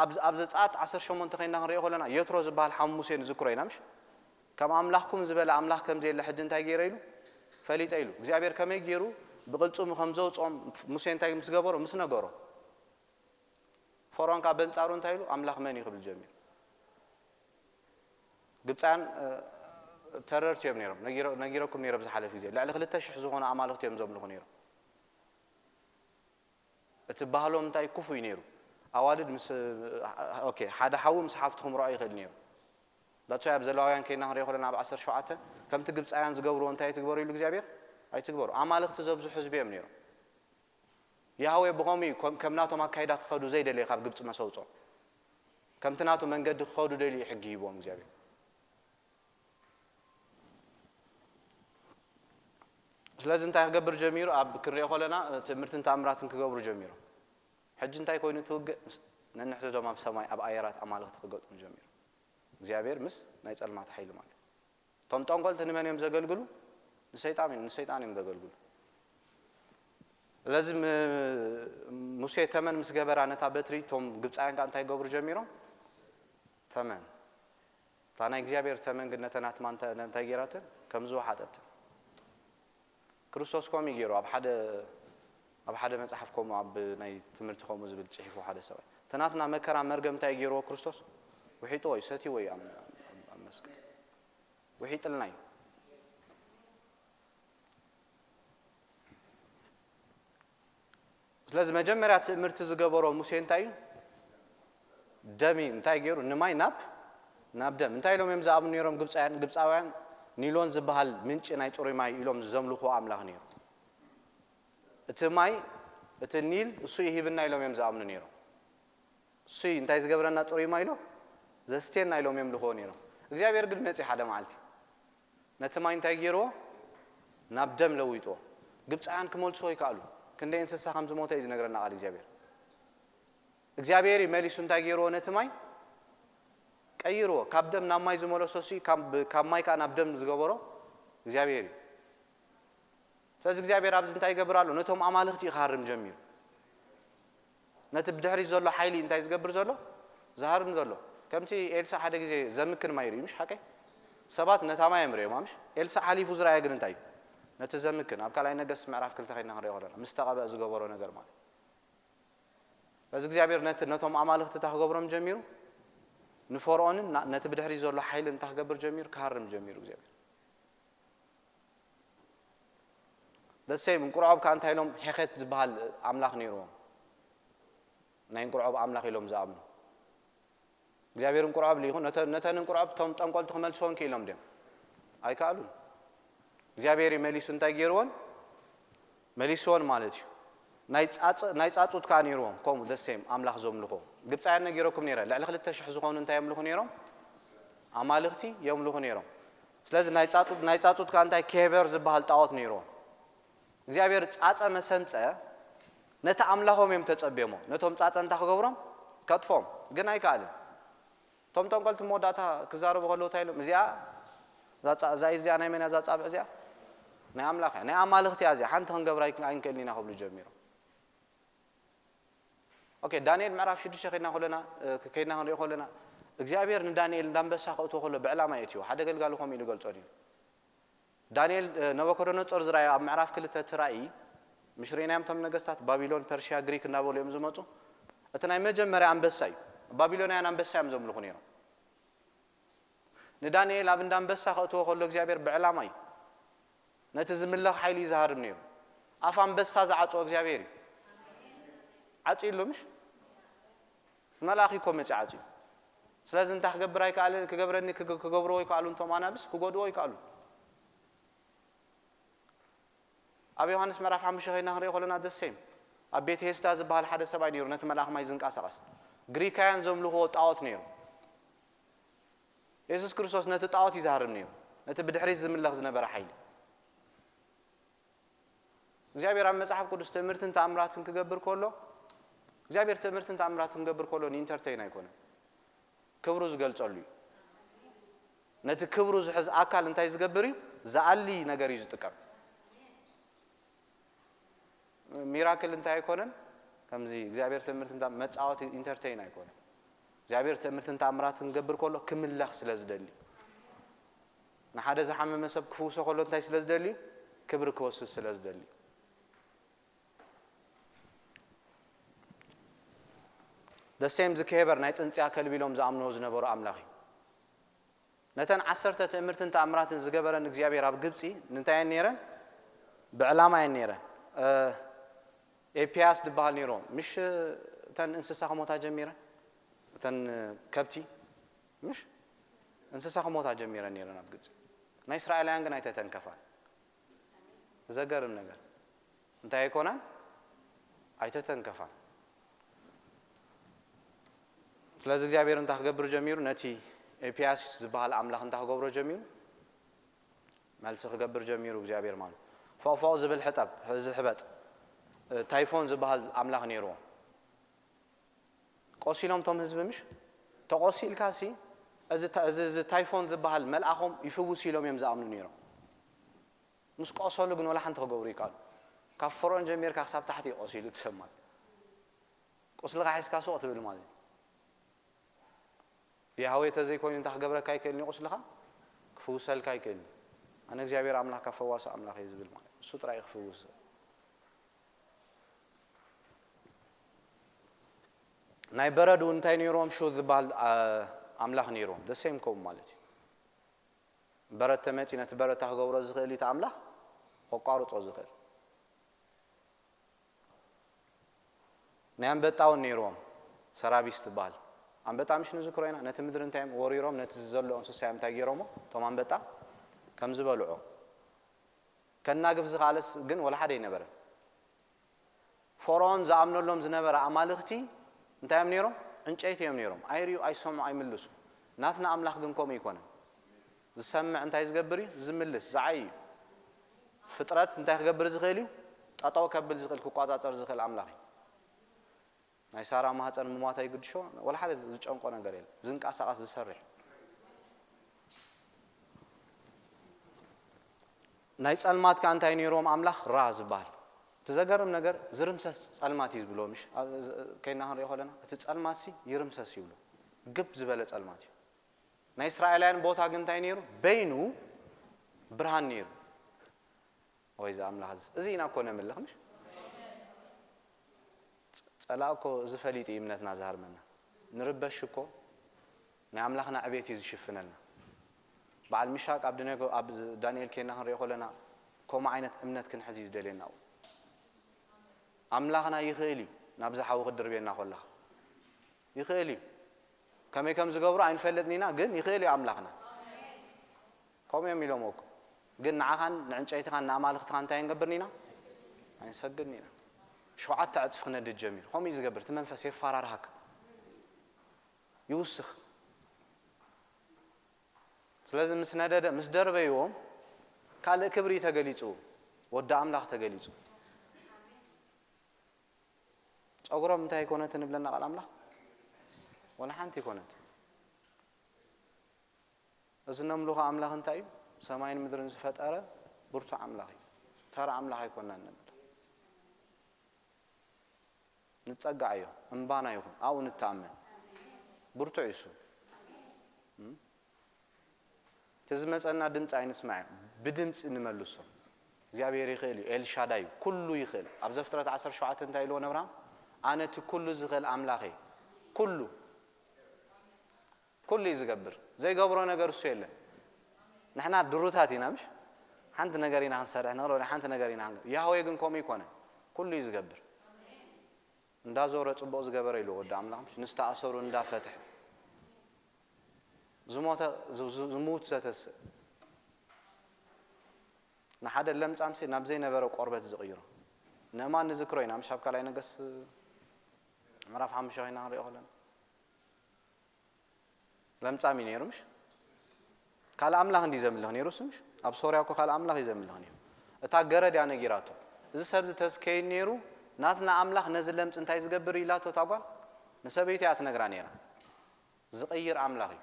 ኣብ ኣብ ዘፀኣት ዓሰርተ ሸሞንተ ኮይና ክንሪኦ ከለና የትሮ ዝበሃል ሓሙ ሙሴ ንዝክሮ ኢና ምሽ ከም ኣምላኽኩም ዝበለ ኣምላኽ ከም ዘየለ ሕጂ እንታይ ገይረ ኢሉ ፈሊጠ ኢሉ እግዚኣብሔር ከመይ ገይሩ ብቕልፅሙ ከም ዘውፅኦም ሙሴ እንታይ ምስ ገበሮ ምስ ነገሮ ፈርዖን ከዓ በንፃሩ እንታይ ኢሉ ኣምላኽ መን እዩ ክብል ጀሚሩ። ግብፃያን ተረርቲ እዮም ነይሮም ነጊረኩም ነይረ ብዝሓለፍ ግዜ ልዕሊ ክልተ ሽሕ ዝኾኑ ኣማልኽቲ እዮም ዘምልኹ ነይሮም። እቲ ባህሎም እንታይ ክፉ እዩ ነይሩ። ኣዋልድ ምስ ሓደ ሓዊ ምስ ሓፍቱ ክምርዖ ይኽእል ነይሩ። ዳትሶይ ኣብ ዘለዋውያን ከይና ክንሪኦ ከለና ኣብ ዓሰርተ ሸውዓተ ከምቲ ግብፃውያን ዝገብርዎ እንታይ ኣይትግበሩ ኢሉ እግዚኣብሔር ኣይትግበሩ ኣማልኽቲ ዘብዝሑ ህዝቢ እዮም ነይሮም። ያህዌ ብኸምኡ እዩ ከም ናቶም ኣካይዳ ክኸዱ ዘይደለየ ካብ ግብፂ መሰውፅኦም ከምቲ ናቱ መንገዲ ክኸዱ ደልዩ ሕጊ ሂብዎም እግዚኣብሔር። ስለዚ እንታይ ክገብር ጀሚሩ ኣብ ክንሪኦ ከለና ትምህርትን ተኣምራትን ክገብሩ ጀሚሮም። ሕጂ እንታይ ኮይኑ ትውግእ ነንሕድዶም ኣብ ሰማይ ኣብ ኣየራት ኣማልኽቲ ክገጥሙ ጀሚሮም። እግዚኣብሔር ምስ ናይ ጸልማት ሓይሊ ማለት እዩ። እቶም ጠንቆልቲ ንመን እዮም ዘገልግሉ? ንሰይጣን እዮም ንሰይጣን እዮም ዘገልግሉ። ስለዚ ሙሴ ተመን ምስ ገበራ ነታ በትሪ እቶም ግብፃውያን ከዓ እንታይ ይገብሩ ጀሚሮም? ተመን እታ ናይ እግዚኣብሔር ተመን ግን ነተን ኣትማ እንታይ ገይራትን ከም ዝወሓጠትን። ክርስቶስ ከምኡ እዩ ገይሩ ኣብ ሓደ ኣብ ሓደ መፅሓፍ ከምኡ ኣብ ናይ ትምህርቲ ከምኡ ዝብል ፅሒፉ ሓደ ሰብኣይ ተናትና መከራ መርገም እንታይ ገይርዎ ክርስቶስ ውሒጥዎ እዩ ሰትይዎ እዩ ኣብ መስቀል ውሒጥልና እዩ። ስለዚ መጀመርያ ትእምርቲ ዝገበሮ ሙሴ እንታይ እዩ? ደም እዩ። እንታይ ገይሩ? ንማይ ናብ ናብ ደም። እንታይ ኢሎም እዮም ዝኣምኑ ነይሮም ግብፃውያን? ግብፃውያን ኒሎን ዝበሃል ምንጪ ናይ ፅሩይ ማይ ኢሎም ዘምልኹ ኣምላኽ ነይሩ። እቲ ማይ እቲ ኒል እሱ ይሂብና ኢሎም እዮም ዝኣምኑ ነይሮም። እሱይ እንታይ ዝገብረና ፅሩይ ማይ ኢሎ ዘስቴና ኢሎም የምልኽዎ ነይሮም። እግዚኣብሔር ግን መፂ ሓደ መዓልቲ ነቲ ማይ እንታይ ገይርዎ? ናብ ደም ለዊጥዎ። ግብፃውያን ክመልስዎ ይከኣሉ። ክንደይ እንስሳ ከም ዝሞተ እዩ ዝነግረና ቃል እግዚኣብሔር። እግዚኣብሔር እዩ መሊሱ እንታይ ገይርዎ ነቲ ማይ ቀይርዎ። ካብ ደም ናብ ማይ ዝመለሶ እሱ ካብ ማይ ከዓ ናብ ደም ዝገበሮ እግዚኣብሔር እዩ። ስለዚ እግዚኣብሔር ኣብዚ እንታይ ይገብር ኣሎ? ነቶም ኣማልኽቲ እዩ ክሃርም ጀሚሩ። ነቲ ብድሕሪት ዘሎ ሓይሊ እንታይ ዝገብር ዘሎ? ዝሃርም ዘሎ። ከምቲ ኤልሳ ሓደ ግዜ ዘምክን ማይ ርእዩ ምሽ ሓቀይ ሰባት ነታ ማይ እዮም ርእዮም ምሽ ኤልሳ ሓሊፉ ዝረኣየ ግን እንታይ እዩ? ነቲ ዘምክን ኣብ ካልኣይ ነገስት ምዕራፍ ክልተ ከይና ክንሪኦ ከለና ምስ ተቐበእ ዝገበሮ ነገር ማለት እዚ እግዚኣብሔር ነቲ ነቶም ኣማልኽቲ እንታይ ክገብሮም ጀሚሩ? ንፈርኦንን ና- ነቲ ብድሕሪ ዘሎ ሓይሊ እንታይ ክገብር ጀሚሩ? ክሃርም ጀሚሩ እግዚኣብሔር። The same እንቁርዖብ ከኣ እንታይ ኢሎም? ሄኼት ዝበሃል ኣምላኽ ነይርዎም። ናይ እንቁርዖብ ኣምላኽ ኢሎም ዝኣምኑ እግዚኣብሔር እንቁርዖብ ልኢኹ። ነተ- ነተን እንቁርዖብ እቶም ጠንቆልቲ ክመልስዎን ክኢሎም ድዮም? ኣይከኣሉን። እግዚኣብሔር እዩ መሊሱ እንታይ ገይርዎን? መሊስዎን ማለት እዩ። ናይ ጻጽ- ናይ ጻጹት ከኣ ነይርዎም ከምኡ the same ኣምላኽ ዘምልኹ። ግብፃውያን ነጊረኩም ነይረ፣ ልዕሊ ክልተ ሽሕ ዝኾኑ እንታይ የምልኹ ነይሮም? ኣማልኽቲ የምልኹ ነይሮም። ስለዚ ናይ ጻጹት ናይ ጻጹት ከኣ እንታይ? ኬበር ዝበሃል ጣዖት ነይርዎም። እግዚኣብሔር ጻጸ መሰምጸ ነቲ ኣምላኾም እዮም ተጸብዮሞ። ነቶም ጻጸ እንታይ ክገብሮም? ከጥፎም። ግን ኣይከኣልን። እቶም ጠንቆልቲ መወዳእታ ክዛረቡ ከለዉ እንታይ ኢሎም? እዚኣ እዛ ጻ- እዛ እዚኣ ናይ መን እያ? እዛ ጻብዕ እዚኣ ናይ ኣምላኽ እያ፣ ናይ ኣማልኽቲ እያ እዚኣ፣ ሓንቲ ክንገብራ ኣይክ- ኣይንክእልን ኢና ክብሉ ጀሚሮም። ኦኬ፣ ዳንኤል ምዕራፍ ሽዱሽተ ከይድና ከለና እ፣ ከይድና ክንሪኦ ከለና እግዚኣብሔር ንዳንኤል እንዳንበሳ ከእትዎ ከሎ ብዕላማ የእትዎ። ሓደ ገልጋሊ ከምኡ ኢሉ ገልጾ ድዩ? ዳንኤል እ፣ ነቡከደነጾር ዝረኣዮ ኣብ ምዕራፍ ክልተ እቲ ራእይ፣ ምሽ ርኢናዮም እቶም ነገስታት ባቢሎን፣ ፐርሽያ፣ ግሪክ እናበሉ እዮም ዝመጹ። እቲ ናይ መጀመርያ ኣንበሳ እዩ። ባቢሎናውያን ኣንበሳ እዮም ዘምልኹ ነይሮም። ንዳንኤል ኣብ እንዳ ኣንበሳ ከእትዎ ከሎ እግዚኣብሔር ብዕላማ እዩ። ነቲ ዝምለኽ ሓይሊ እዩ ዝሃርም ነይሩ። ኣፍ ኣንበሳ ዝዓጽዎ እግዚኣብሔር እዩ። ዓጽዩሉ ምሽ? መልኣኽ እኮ መጺ ዓጽዩ። ስለዚ እንታይ ክገብር ኣይከኣልን? ክገብረኒ ክግ- ክገብርዎ ይከኣሉ፣ እንቶም ኣናብስ ክጎድዎ ይከኣሉ። ኣብ ዮሃንስ ምዕራፍ ሓሙሽተ ከይና ክንሪኦ ከለና the same ኣብ ቤት ሄስዳ ዝበሃል ሓደ ሰብኣይ ነይሩ፣ ነቲ መልኣኽ ማይ ዝንቀሳቐስ ግሪካውያን ዘምልኽዎ ጣዖት ነይሩ። የሱስ ክርስቶስ ነቲ ጣዖት እዩ ዝሃርም ነይሩ፣ ነቲ ብድሕሪት ዝምለኽ ዝነበረ ሓይሊ። እግዚኣብሔር ኣብ መጽሓፍ ቅዱስ ትእምርትን ተኣምራትን ክገብር ከሎ፣ እግዚኣብሔር ትእምርትን ተኣምራትን ክገብር ከሎ ንኢንተርቴይን ኣይኮነን፣ ክብሩ ዝገልጸሉ እዩ። ነቲ ክብሩ ዝሕዝ ኣካል እንታይ ዝገብር እዩ? ዝኣሊ ነገር እዩ ዝጥቀም። ሚራክል እንታይ ኣይኮነን? ከምዚ እግዚኣብሔር ትእምርትን ተኣ- መጻወቲ ኢንተርቴይን ኣይኮነን። እግዚኣብሔር ትእምርትን ተኣምራትን ክገብር ከሎ ክምለኽ ስለ ዝደሊ፣ ንሓደ ዝሓመመ ሰብ ክፍውሶ ከሎ እንታይ ስለ ዝደሊ? ክብሪ ክወስድ ስለ ዝደሊ። The same ዝከበር ናይ ጽንጽያ ከልቢ ኢሎም ዝኣምንዎ ዝነበሩ ኣምላኽ እዩ። ነተን ዓሰርተ ትእምርትን ተኣምራትን ዝገበረን እግዚኣብሔር ኣብ ግብጺ ንንታይ እየን ነይረን? ብዕላማ እየን ነይረን። እ፣ ኤፒያስ ዝበሃል ነይርዎም። ምሽ እተን እንስሳ ክሞታ ጀሚረን? እተን ከብቲ ምሽ እንስሳ ክሞታ ጀሚረን ነይረን ኣብ ግብጺ። ናይ እስራኤላውያን ግን ኣይተተንከፋን። ዘገርም ነገር። እንታይ ኣይኮናን? ኣይተተንከፋን። ስለዚ እግዚኣብሔር እንታይ ክገብር ጀሚሩ? ነቲ ኤፒያስ ዝበሃል ኣምላኽ እንታይ ክገብሮ ጀሚሩ? መልሲ ክገብር ጀሚሩ እግዚኣብሔር ማለት። ፎቕፎቕ ዝብል ሕጠብ፣ እዚ ሕበጥ፣ ታይፎን ዝበሃል ኣምላኽ ነይርዎ። ቆሲሎም እቶም ህዝቢ ምሽ? ተቆሲልካ ሲ፣ እዚ ታ- እዚ እዚ ታይፎን ዝበሃል መልኣኾም ይፍውስ ኢሎም እዮም ዝኣምኑ ነይሮም። ምስ ቆሰሉ ግን ወላ ሓንቲ ክገብሩ ይከኣሉ። ካብ ፈርኦን ጀሚርካ ክሳብ ታሕቲ እዩ ቆሲሉ ትሰማል። ቁስልኻ ሒዝካ ሱቕ ትብል ማለት እዩ። ያህዌ ተዘይኮይኑ እንታይ ክገብረካ ይክእል እዩ? ቁስልኻ ክፍውሰልካ ይክእል እዩ። ኣነ እግዚኣብሔር ኣምላኽካ ፈዋሲ ኣምላኽ እየ ዝብል ማለት እዩ። እሱ ጥራይ እዩ ክፍውስ። ናይ በረድ እውን እንታይ ነይርዎም? ሹ ዝበሃል ኣምላኽ ነይርዎም። The same ከምኡ ማለት እዩ። በረድ ተመፂ ነቲ በረድ ክገብሮ ዝኽእል እዩ እቲ ኣምላኽ ከቋርፆ ዝኽእል። ናይ ኣንበጣ እውን ነይርዎም። ሰራቢስ ትበሃል ኣንበጣ ምሽ ንዝክሮ ኢና። ነቲ ምድሪ እንታይ እዮም ወሪሮም? ነቲ ዘሎ እንስሳ እዮም እንታይ ገይሮሞ? እቶም ኣንበጣ ከም ዝበልዖ ከናግፍ ዝኽኣለስ ግን ወላ ሓደ ኣይነበረን። ፈርኦን ዝኣምነሎም ዝነበረ ኣማልኽቲ እንታይ እዮም ነይሮም? ዕንጨይቲ እዮም ነይሮም። ኣይርእዩ፣ ኣይሰምዑ፣ ኣይምልሱ። ናትና ኣምላኽ ግን ከምኡ ኣይኮነን። ዝሰምዕ እንታይ ዝገብር እዩ? ዝምልስ፣ ዝዓይ እዩ። ፍጥረት እንታይ ክገብር ዝኽእል እዩ? ጠጠው ከብል ዝኽእል፣ ክቋጻጸር ዝኽእል ኣምላኽ እዩ። ናይ ሳራ ማህፀን ምሟት ኣይግድሾ፣ ወላ ሓደ ዝጨንቆ ነገር የለን። ዝንቀሳቐስ፣ ዝሰርሕ። ናይ ጸልማት ከኣ እንታይ ነይርዎም ኣምላኽ? ራ ዝበሃል። እቲ ዘገርም ነገር ዝርምሰስ ጸልማት እዩ ዝብሎ። ምሽ ከይና ክንሪኦ ከለና እቲ ጸልማት ሲ ይርምሰስ ይብሎ። ግብ ዝበለ ጸልማት እዩ። ናይ እስራኤላውያን ቦታ ግን እንታይ ነይሩ? በይኑ ብርሃን ነይሩ። ወይ እዚ ኣምላኽ እዚ፣ እዚ ኢና እኮ ነምልኽ ምሽ? ጸ- ጸላእ እኮ እዚ ፈሊጡ እዩ እምነትና ዝሃርመና። ንርበሽ እኮ ናይ ኣምላኽና ዕቤት እዩ ዝሽፍነልና። በዓል ሚሻቅ ኣብ ድነጎ ኣብ ዳንኤል ኬና ክንሪኦ ከለና ከምኡ ዓይነት እምነት ክንሕዝ እዩ ዝደልየና። ኣምላኽና ይኽእል እዩ ናብዚ ሓዊ ክድርብየና ከለኻ ይኽእል እዩ። ከመይ ከም ዝገብሮ ኣይንፈልጥን ኢና፣ ግን ይኽእል እዩ ኣምላኽና። ከምኡ እዮም ኢሎምዎ እኮ። ግን ንዓኻን ንዕንጨይትኻን ንኣማልኽትኻን እንታይ ኣይንገብርን ኢና? ኣይንሰግድን ኢና። ሸውዓተ ዕጽፊ ክነድድ ጀሚሩ። ከምኡ እዩ ዝገብር። እቲ መንፈስ የፈራርሃካ፣ ይውስኽ። ስለዚ ምስ ነደደ፣ ምስ ደርበይዎም ካልእ ክብሪ ተገሊጹ፣ ወዲ ኣምላኽ ተገሊጹ። ጸጉሮም እንታይ ኣይኮነትን ይብለና ቃል ኣምላኽ? ወላ ሓንቲ ኣይኮነትን። እዚ ነምልኾ ኣምላኽ እንታይ እዩ? ሰማይን ምድርን ዝፈጠረ ብርቱዕ ኣምላኽ እዩ። ተራ ኣምላኽ ኣይኮናን ነምልኽ። ንጸግዓዮ፣ እምባና ይኹን፣ ኣብኡ ንተኣመን። ብርቱዕ እዩ እሱ። እም? እቲ ዝመጸና ድምጺ ኣይንስማዕ፣ ብድምጺ ንመልሶ። እግዚኣብሔር ይኽእል እዩ፣ ኤልሻዳይ እዩ፣ ኩሉ ይኽእል። ኣብ ዘፍጥረት ዓሰርተ ሸውዓተ እንታይ ኢልዎ ነብራም? ኣነ እቲ ኩሉ ዝኽእል ኣምላኽ እየ። ኩሉ፣ ኩሉ እዩ ዝገብር። ዘይገብሮ ነገር እሱ የለን። ንሕና ድሩታት ኢና፣ ምሽ? ሓንቲ ነገር ኢና ክንሰርሕ ንኽእል፣ ወይ ሓንቲ ነገር ኢና ክንገብር። ያህዌ ግን ከምኡ ይኮነ። ኩሉ እዩ ዝገብር። እንዳዞረ ጽቡቕ ዝገበረ ኢሉ ወዲ ኣምላኽ፣ ምሽ? ንዝተኣሰሩ እንዳፈትሐ። ዝሞተ፣ ዝ-፣ ዝ-፣ ዝሙት ዘተስእ። ንሓደ ለምጻምሲ ናብ ዘይነበረ ቆርበት ዝቕይሮ። ንእማን ንዝክሮ ኢና፣ ምሽ? ኣብ ካልኣይ ነገስት ምዕራፍ ሓሙሽተ ኮይና ክንሪኦ ከለና። ለምጻም እዩ ነይሩ፣ ምሽ? ካልእ ኣምላኽ እንዲ ዘምልኽ ነይሩ፣ እሱ፣ ምሽ? ኣብ ሶርያ እኮ ካልእ ኣምላኽ እዩ ዘምልኽ ነይሩ። እታ ገረድ እያ ነጊራቶ። እዚ ሰብ እዚ ተዝከይን ነይሩ፣ ናትና ኣምላኽ ነዚ ለምጽ እንታይ ዝገብር ኢላቶ እታ ጓል? ንሰበይቲ እያ ትነግራ ነይራ። ዝቕይር ኣምላኽ እዩ።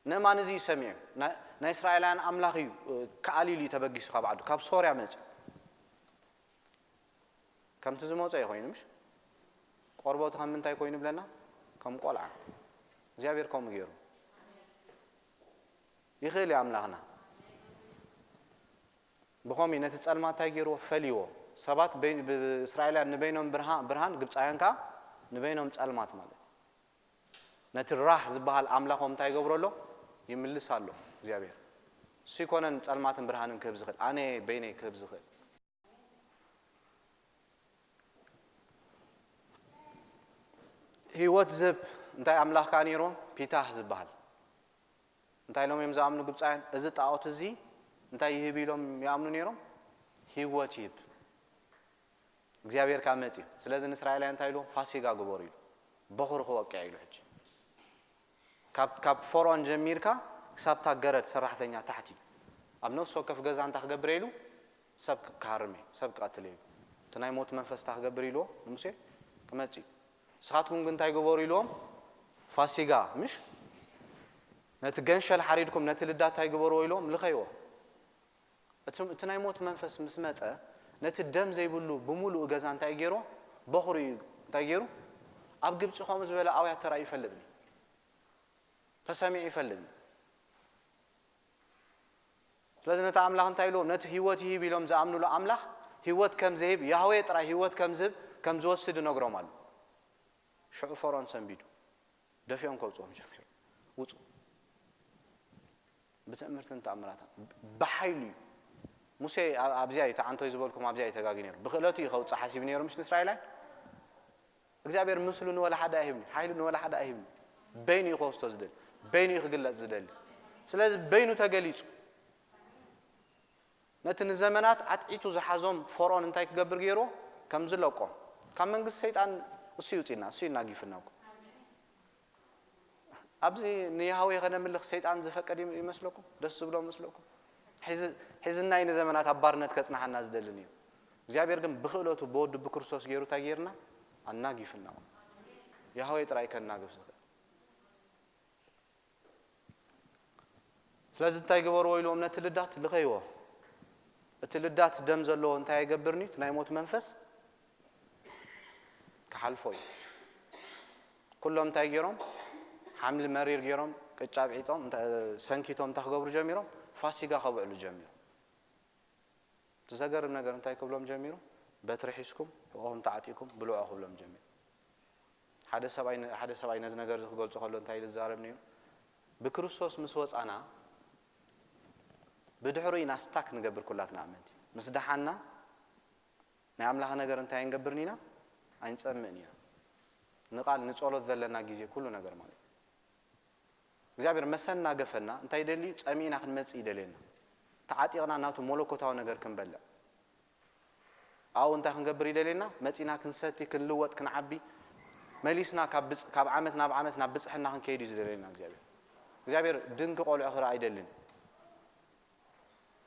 ንእማን እዚ እዩ ሰሚዑ። ናይ፣ ናይ እስራኤላውያን ኣምላኽ እዩ፣ እ፣ ክኣሊ ኢሉ እዩ ተበጊሱ ካብ ዓዱ፣ ካብ ሶርያ መጺኡ። ከምቲ ዝመጾ እዩ ኮይኑ፣ ምሽ? ቆርበቱ ከም ምንታይ ኮይኑ ብለና? ከም ቆልዓ። እግዚኣብሔር ከምኡ ገይሩ። ይኽእል እዩ ኣምላኽና። ብኸምኡ ነቲ ጸልማት እንታይ ገይርዎ? ፈልይዎ። ሰባት በይን-፣ ብ-፣ ብ-፣ እስራኤላውያን ንበይኖም ብርሃ-፣ ብርሃን፣ ግብጻውያን ከኣ ንበይኖም ጸልማት ማለት እዩ። ነቲ ራህ ዝበሃል ኣምላኾም እንታይ ይገብሮ ኣሎ? ይምልስ ኣሎ እግዚኣብሔር። እሱ ይኮነን ጸልማትን ብርሃንን ክህብ ዝኽእል፣ ኣነ በይነይ ክህብ ዝኽእል። ህይወት ዝህብ እንታይ ኣምላኽ ከኣ ነይርዎም? ፒታህ ዝበሃል። እንታይ ኢሎም እዮም ዝኣምኑ ግብፃውያን? እዚ ጣዖት እዚ እንታይ ይህብ ኢሎም ይኣምኑ ነይሮም? ህይወት ይህብ። እግዚኣብሔር ከኣ መፂኡ። ስለዚ ንእስራኤላውያን እንታይ ኢልዎም? ፋሲጋ ግበሩ ኢሉ። በኹሪ ክወቅዕ ኢሉ። ሕጂ ካብ፣ ካብ ፈርዖን ጀሚርካ ክሳብታ ገረድ ሰራሕተኛ ታሕቲ ኣብ ነፍሲ ወከፍ ገዛ እንታይ ክገብር ኢሉ? ሰብ ክሃርም እየ፣ ሰብ ክቐትል እየ ኢሉ። እቲ ናይ ሞት መንፈስ እንታይ ክገብር ኢልዎ ንሙሴ? ክመጽእ እዩ። ንስኻትኩም ግን እንታይ ግበሩ ኢልዎም? ፋሲጋ፣ ምሽ? ነቲ ገንሸል ሓሪድኩም ነቲ ልዳት እንታይ ግበርዎ ኢልዎም? ልኸይዎ። እቲ፣ እቲ ናይ ሞት መንፈስ ምስ መጸ፣ ነቲ ደም ዘይብሉ ብምሉእ ገዛ እንታይ ገይርዎ? በኹሪ እዩ። እንታይ ገይሩ? ኣብ ግብጺ ከምኡ ዝበለ ኣውያት ተራእዩ ይፈልጥኒ። ተሰሚዑ ይፈልጥኒ። ስለዚ ነቲ ኣምላኽ እንታይ ኢልዎ? ነቲ ህይወት ይህብ ኢሎም ዝኣምኑሉ ኣምላኽ ህይወት ከም ዝህብ፣ ያህዌ ጥራይ ህይወት ከም ዝህብ፣ ከም ዝወስድ ይነግሮም ኣሎ። ሽዑ ፈርዖን ሰንቢዱ። ደፊኦም ከውጽኦም ጀሚሩ። ውጹ። ብትእምርትን ተኣምራትን። ብ-፣ ብሓይሉ እዩ። ሙሴ ኣ-፣ ኣብዚኣ እዩ፣ ተዓንቶይ ዝበልኩም ኣብዚኣ እዩ ተጋጊ ነይሩ። ብክእለቱ እዩ ከውጽእ ሓሲቡ ነይሩ፣ ምሽ ንእስራኤላውያን? እግዚኣብሔር ምስሉ ንወላ ሓደ ኣይህብኒ፣ ሓይሉ ንወላ ሓደ ኣይህብኒ። በይኑ እዩ ከወስቶ ዝደሊ፣ በይኑ እዩ ክግለጽ ዝደሊ። ስለዚ በይኑ ተገሊጹ። ነቲ ንዘመናት ዓጥዒቱ ዝሓዞም ፈርዖን እንታይ ክገብር ገይርዎ? ከም ዝለቆም። ካብ መንግስቲ ሰይጣን እሱ ይውፅና፣ እሱ ይናጊፍና እኮ። ኣብዚ ንያህዌ ከነምልኽ ሰይጣን ዝፈቀድ ይም-፣ ይመስለኩም? ደስ ዝብሎ መስለኩም? ሒዝ-፣ ሒዝና እዩ ንዘመናት ኣብ ባርነት ከጽንሓና ዝደልን እዩ። እግዚኣብሔር ግን ብክእለቱ ብወዱ ብክርስቶስ ገይሩ እንታይ ገይርና? ኣናጊፍና። ያህዌ ጥራይ ከናግፍ ዝኽእል። ስለዚ እንታይ ግበርዎ ኢልዎም ነቲ ልዳት ልኸይዎ። እቲ ልዳት ደም ዘለዎ እንታይ ኣይገብርኒ? እቲ ናይ ሞት መንፈስ ክሓልፎ እዩ። ኩሎም እንታይ ገይሮም? ሓምሊ መሪር ገይሮም፣ ቅጫ ኣብዒጦም፣ እንተ-፣ ሰንኪቶም እንታይ ክገብሩ ጀሚሮም? ፋሲጋ ከብዕሉ ጀሚሮም። እቲ ዘገርም ነገር እንታይ ክብሎም ጀሚሩ? በትሪ ሒዝኩም ሕቖኹም ተዓጢቕኩም ብልዑ ክብሎም ጀሚሩ። ሓደ ሰብኣይ ነ- ሓደ ሰብኣይ ነዚ ነገር እዚ ክገልጾ ከሎ እንታይ ኢሉ ዝዛረብ ነይሩ? ብክርስቶስ ምስ ወጻና ብድሕሩ ኢና ስታክ ንገብር ኩላትና ኣመንቲ። ምስ ደሓና ናይ ኣምላኽ ነገር እንታይ ኣይንገብርን ኢና? ኣይንጸምእን ኢና። ንቓል ንጸሎት ዘለና ግዜ ኩሉ ነገር ማለት እዩ። እግዚኣብሔር መሰና ገፈና እንታይ ይደሊ እዩ? ጸሚእና ክንመጽእ ይደልየና። ተዓጢቕና ናቱ መለኮታዊ ነገር ክንበልዕ። ኣብኡ እንታይ ክንገብር ይደልየና? መጺና ክንሰቲ፣ ክንልወጥ፣ ክንዓቢ፣ መሊስና ካብ ብጽ- ካብ ዓመት ናብ ዓመት ናብ ብጽሕና ክንከይድ እዩ ዝደልየና እግዚኣብሔር። እግዚኣብሔር ድንኪ ቆልዑ ክርኢ ኣይደልን።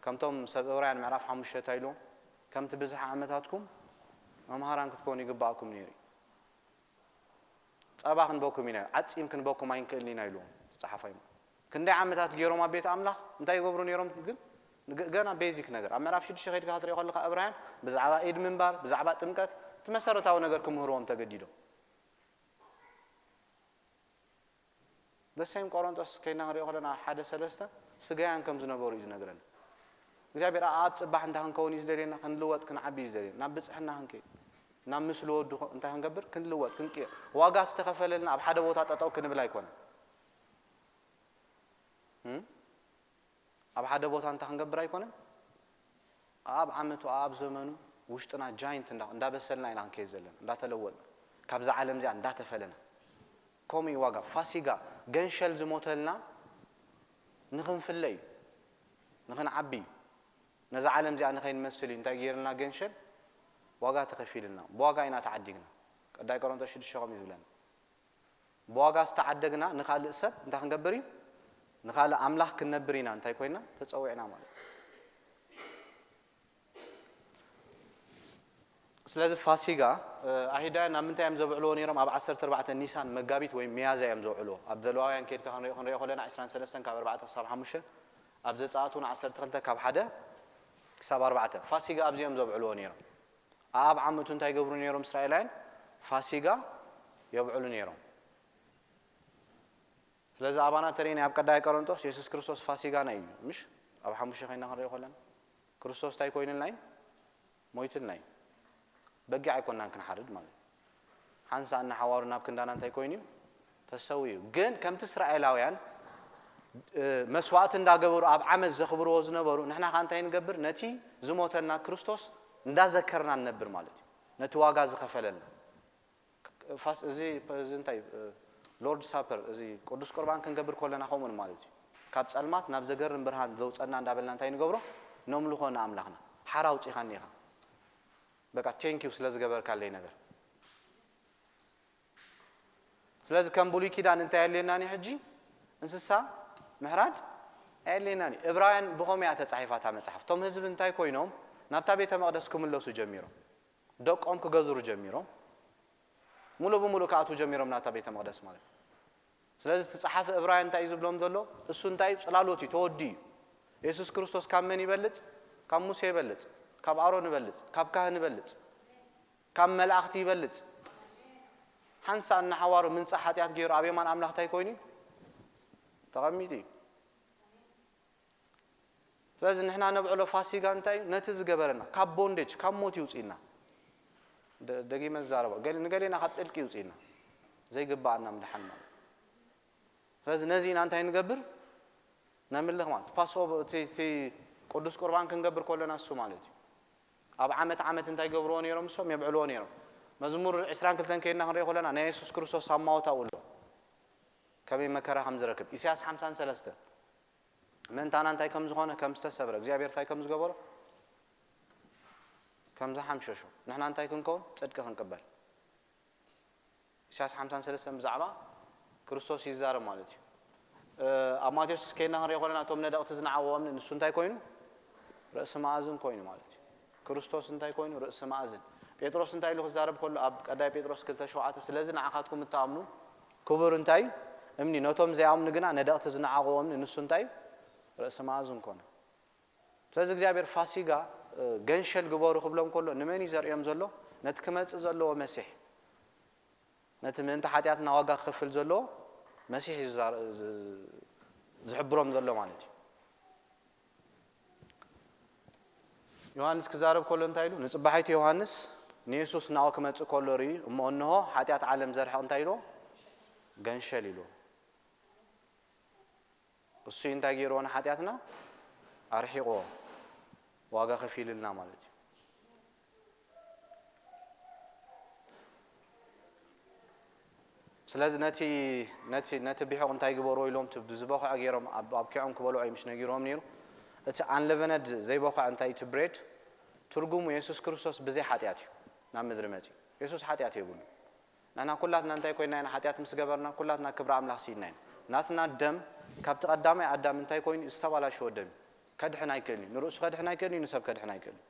ከምቶም ሰብ እብራውያን ምዕራፍ ሓሙሽተ እንታይ ኢልዎም? ከምቲ ብዝሒ ዓመታትኩም መምሃራን ክትኮኑ ይግባኣኩም ነይሩ እዩ። ጸባ ክንበኩም ኢና፣ ዓጺም ክንበኩም ኣይንክእልን ኢና ኢልዎም ተጻሓፋይ። ክንደይ ዓመታት ገይሮም ኣብ ቤት ኣምላኽ እንታይ ይገብሩ ነይሮም? ግን ገ- ገና ቤዚክ ነገር ኣብ ምዕራፍ ሽዱሽተ ከይድካ ክትሪኦ ከለካ እብራውያን ብዛዕባ ኢድ ምንባር፣ ብዛዕባ ጥምቀት እቲ መሰረታዊ ነገር ክምህርዎም ተገዲዶም። ደሰይም ቆሮንጦስ ከይና ክንሪኦ ከለና ሓደ ሰለስተ ስጋያን ከም ዝነበሩ እዩ ዝነግረና። እግዚኣብሔር ኣብ ጽባሕ እንታይ ክንከውን እዩ ዝደልየና? ክንልወጥ ክንዓቢ እዩ ዝደልየና። ናብ ብጽሕና ክንከይድ ናብ ምስሉ ወዱ እንታይ ክንገብር? ክንልወጥ ክንቅየር። ዋጋ ዝተኸፈለልና ኣብ ሓደ ቦታ ጠጠው ክንብል ኣይኮነን። እም? ኣብ ሓደ ቦታ እንታይ ክንገብር ኣይኮነን? ኣብ ዓመቱ ኣብ ዘመኑ ውሽጥና ጃይንት እንዳ እንዳበሰልና ኢና ክንከይድ ዘለና እንዳተለወጥና ካብዛ ዓለም እዚኣ እንዳተፈለና። ከምኡ እዩ ዋጋ ፋሲጋ ገንሸል ዝሞተልና ንኽንፍለ እዩ። ንኽንዓቢ እዩ። ነዛ ዓለም እዚኣ ንኸይንመስል እዩ እንታይ ገይርልና ገንሸል ዋጋ ተኸፊልና ብዋጋ ኢና ተዓዲግና። ቀዳይ ቆሮንቶስ ሽዱሽተ ከምኡ እዩ ዝብለና። ብዋጋ ዝተዓደግና ንኻልእ ሰብ እንታይ ክንገብር እዩ? ንኻልእ ኣምላኽ ክንነብር ኢና እንታይ ኮይና ተጸዊዕና ማለት እዩ። ስለዚ ፋሲጋ ኣይሁዳውያን ናብ ምንታይ እዮም ዘብዕልዎ ነይሮም? ኣብ ዓሰርተ ኣርባዕተ ኒሳን መጋቢት ወይ ሚያዝያ እዮም ዘብዕልዎ። ኣብ ዘለዋውያን ከይድካ ክንሪኦ ክንሪኦ ከለና ዕስራን ሰለስተን ካብ ኣርባዕተ ክሳብ ሓሙሽተ፣ ኣብ ዘጸኣት እውን ዓሰርተ ክልተ ካብ ሓደ ክሳብ ኣርባዕተ ፋሲጋ ኣብዚኦም ዘብዕልዎ ነይሮም። ኣብ ዓመቱ እንታይ ይገብሩ ነይሮም እስራኤላውያን? ፋሲጋ የብዕሉ ነይሮም። ስለዚ ኣባና ተሪእና ኣብ ቀዳይ ቆሮንጦስ የሱስ ክርስቶስ ፋሲጋና እዩ። ምሽ ኣብ ሓሙሽተ ኮይና ክንሪኦ ከለና ክርስቶስ እንታይ ኮይንልና እዩ? ሞይትልና እዩ። በጊዕ ኣይኮናን ክንሓርድ ማለት እዩ። ሓንሳእ እናሓዋሩ ናብ ክንዳና እንታይ ኮይኑ እዩ? ተሰዊ እዩ። ግን ከምቲ እስራኤላውያን መስዋዕቲ እንዳገበሩ ኣብ ዓመት ዘኽብርዎ ዝነበሩ ንሕና ከ እንታይ ንገብር? ነቲ ዝሞተልና ክርስቶስ እንዳዘከርና ንነብር ማለት እዩ። ነቲ ዋጋ ዝኸፈለልና ፋስ እዚ እዚ እንታይ ሎርድ ሳፐር እዚ ቅዱስ ቁርባን ክንገብር ከለና ከምኡን ማለት እዩ። ካብ ጸልማት ናብ ዘገርም ብርሃን ዘውጸና እንዳበልና እንታይ ንገብሮ? ነምልኾ ንኣምላኽና። ሓራ ኣውጺኻኒ ኢኻ። በቃ ቴንክ ዩ ስለ ዝገበርካለይ ነገር። ስለዚ ከም ብሉይ ኪዳን እንታይ የድልየናኒ ሕጂ? እንስሳ ምሕራድ ኣየድልየናኒ። እብራውያን ብኸምኡ እያ ተጻሒፋ እታ መጽሓፍ። እቶም ህዝቢ እንታይ ኮይኖም ናብታ ቤተ መቕደስ ክምለሱ ጀሚሮም። ደቆም ክገዝሩ ጀሚሮም። ሙሉእ ብሙሉእ ክኣትዉ ጀሚሮም ናብታ ቤተ መቕደስ ማለት እዩ። ስለዚ እቲ ጸሓፊ እብራውያን እንታይ እዩ ዝብሎም ዘሎ? እሱ እንታይ እዩ? ጽላሎት እዩ፣ ተወዲ እዩ። የሱስ ክርስቶስ ካብ መን ይበልጽ? ካብ ሙሴ ይበልጽ፣ ካብ ኣሮን ይበልጽ፣ ካብ ካህን ይበልጽ፣ ካብ መላእኽቲ ይበልጽ። ሓንሳእ እናሓዋሩ ምንጻሕ ሓጢኣት ገይሩ ኣብ የማን ኣምላኽ እንታይ ኮይኑ እዩ? ተቐሚጡ እዩ። ስለዚ ንሕና ነብዕሎ ፋሲጋ እንታይ እዩ? ነቲ ዝገበረና ካብ ቦንዴጅ ካብ ሞት ይውፅእና። ደ- ደጊመ ዝዛረቦ ገል- ንገሌና ካብ ጥልቂ ይውፅእና ዘይግባኣና ምድሓን ማለት። ስለዚ ነዚ ኢና እንታይ ንገብር? ነምልኽ ማለት ፓስኦቨር እቲ እቲ ቅዱስ ቁርባን ክንገብር ከለና እሱ ማለት እዩ። ኣብ ዓመት ዓመት እንታይ ገብርዎ ነይሮም? እሶም የብዕልዎ ነይሮም። መዝሙር ዕስራን ክልተን ከይድና ክንሪኦ ከለና ናይ የሱስ ክርስቶስ ኣማወታኡ ኣሎ ከመይ መከራ ከም ዝረክብ ኢሳያስ ሓምሳን ሰለስተን ምእንታና እንታይ ከም ዝኾነ ከም ዝተሰብረ እግዚኣብሔር እንታይ ከም ዝገበሮ ከም ዝሓምሸሾ ንሕና እንታይ ክንከውን ጽድቂ ክንቅበል ኢሳያስ ሓምሳን ሰለስተን ብዛዕባ ክርስቶስ ይዛረብ ማለት እዩ። ኣብ ማቴዎስ ከይና ክንሪኦ ከለና እቶም ነደቕቲ ዝነዓቕዎ እምኒ ንሱ እንታይ ኮይኑ ርእሲ መኣዝን ኮይኑ ማለት እዩ። ክርስቶስ እንታይ ኮይኑ ርእሲ መኣዝን። ጴጥሮስ እንታይ ኢሉ ክዛረብ ከሎ ኣብ ቀዳይ ጴጥሮስ ክልተ ሸውዓተ ስለዚ ንዓኻትኩም እትኣምኑ ክቡር እንታይ እምኒ ነቶም ዘይኣምኑ ግና ነደቕቲ ዝነዓቕዎ እምኒ ንሱ እንታይ ርእሲ መኣዝን ኮነ። ስለዚ እግዚኣብሔር ፋሲጋ ገንሸል ግበሩ ክብሎም ከሎ ንመን እዩ ዘርእዮም ዘሎ? ነቲ ክመጽእ ዘለዎ መሲሕ ነቲ ምእንቲ ሓጢኣትና ዋጋ ክኸፍል ዘለዎ መሲሕ እዩ ዝሕብሮም ዘሎ ማለት እዩ። ዮሃንስ ክዛረብ ከሎ እንታይ ኢሉ? ንጽባሒቱ ዮሃንስ ንየሱስ ናብኡ ክመጽእ ከሎ ርእዩ፣ እሞ እንሆ ሓጢኣት ዓለም ዘርሕቕ እንታይ ኢልዎ? ገንሸል ኢልዎ። እሱ እንታይ ገይርዎ ንሓጢኣትና? ኣርሒቕዎ። ዋጋ ከፊልልና ማለት እዩ። ስለዚ ነቲ ነቲ ነቲ ቢሑቕ እንታይ ግበርዎ ኢሎም እቲ ብዝበኹዐ ገይሮም ኣብ ኣብኪዖም ክበልዑ እዩ ምሽ ነጊርዎም ነይሩ። እቲ ኣንለቨነድ ዘይበኹዐ እንታይ እቲ ብሬድ ትርጉሙ የሱስ ክርስቶስ ብዘይ ሓጢኣት እዩ ናብ ምድሪ መጺኡ። የሱስ ሓጢኣት የብሉ። ንሕና ኩላትና እንታይ ኮይና ኢና? ሓጢኣት ምስ ገበርና ኩላትና ክብሪ ኣምላኽ ስኢንና ኢና። ናትና ደም ካብቲ ቀዳማይ ኣዳም እንታይ ኮይኑ? ዝተባላሸወ ደም እዩ። ከድሕን ኣይክእልን እዩ። ንርእሱ ከድሕን ኣይክእልን እዩ፣ ንሰብ ከድሕን ኣይክእልን እዩ።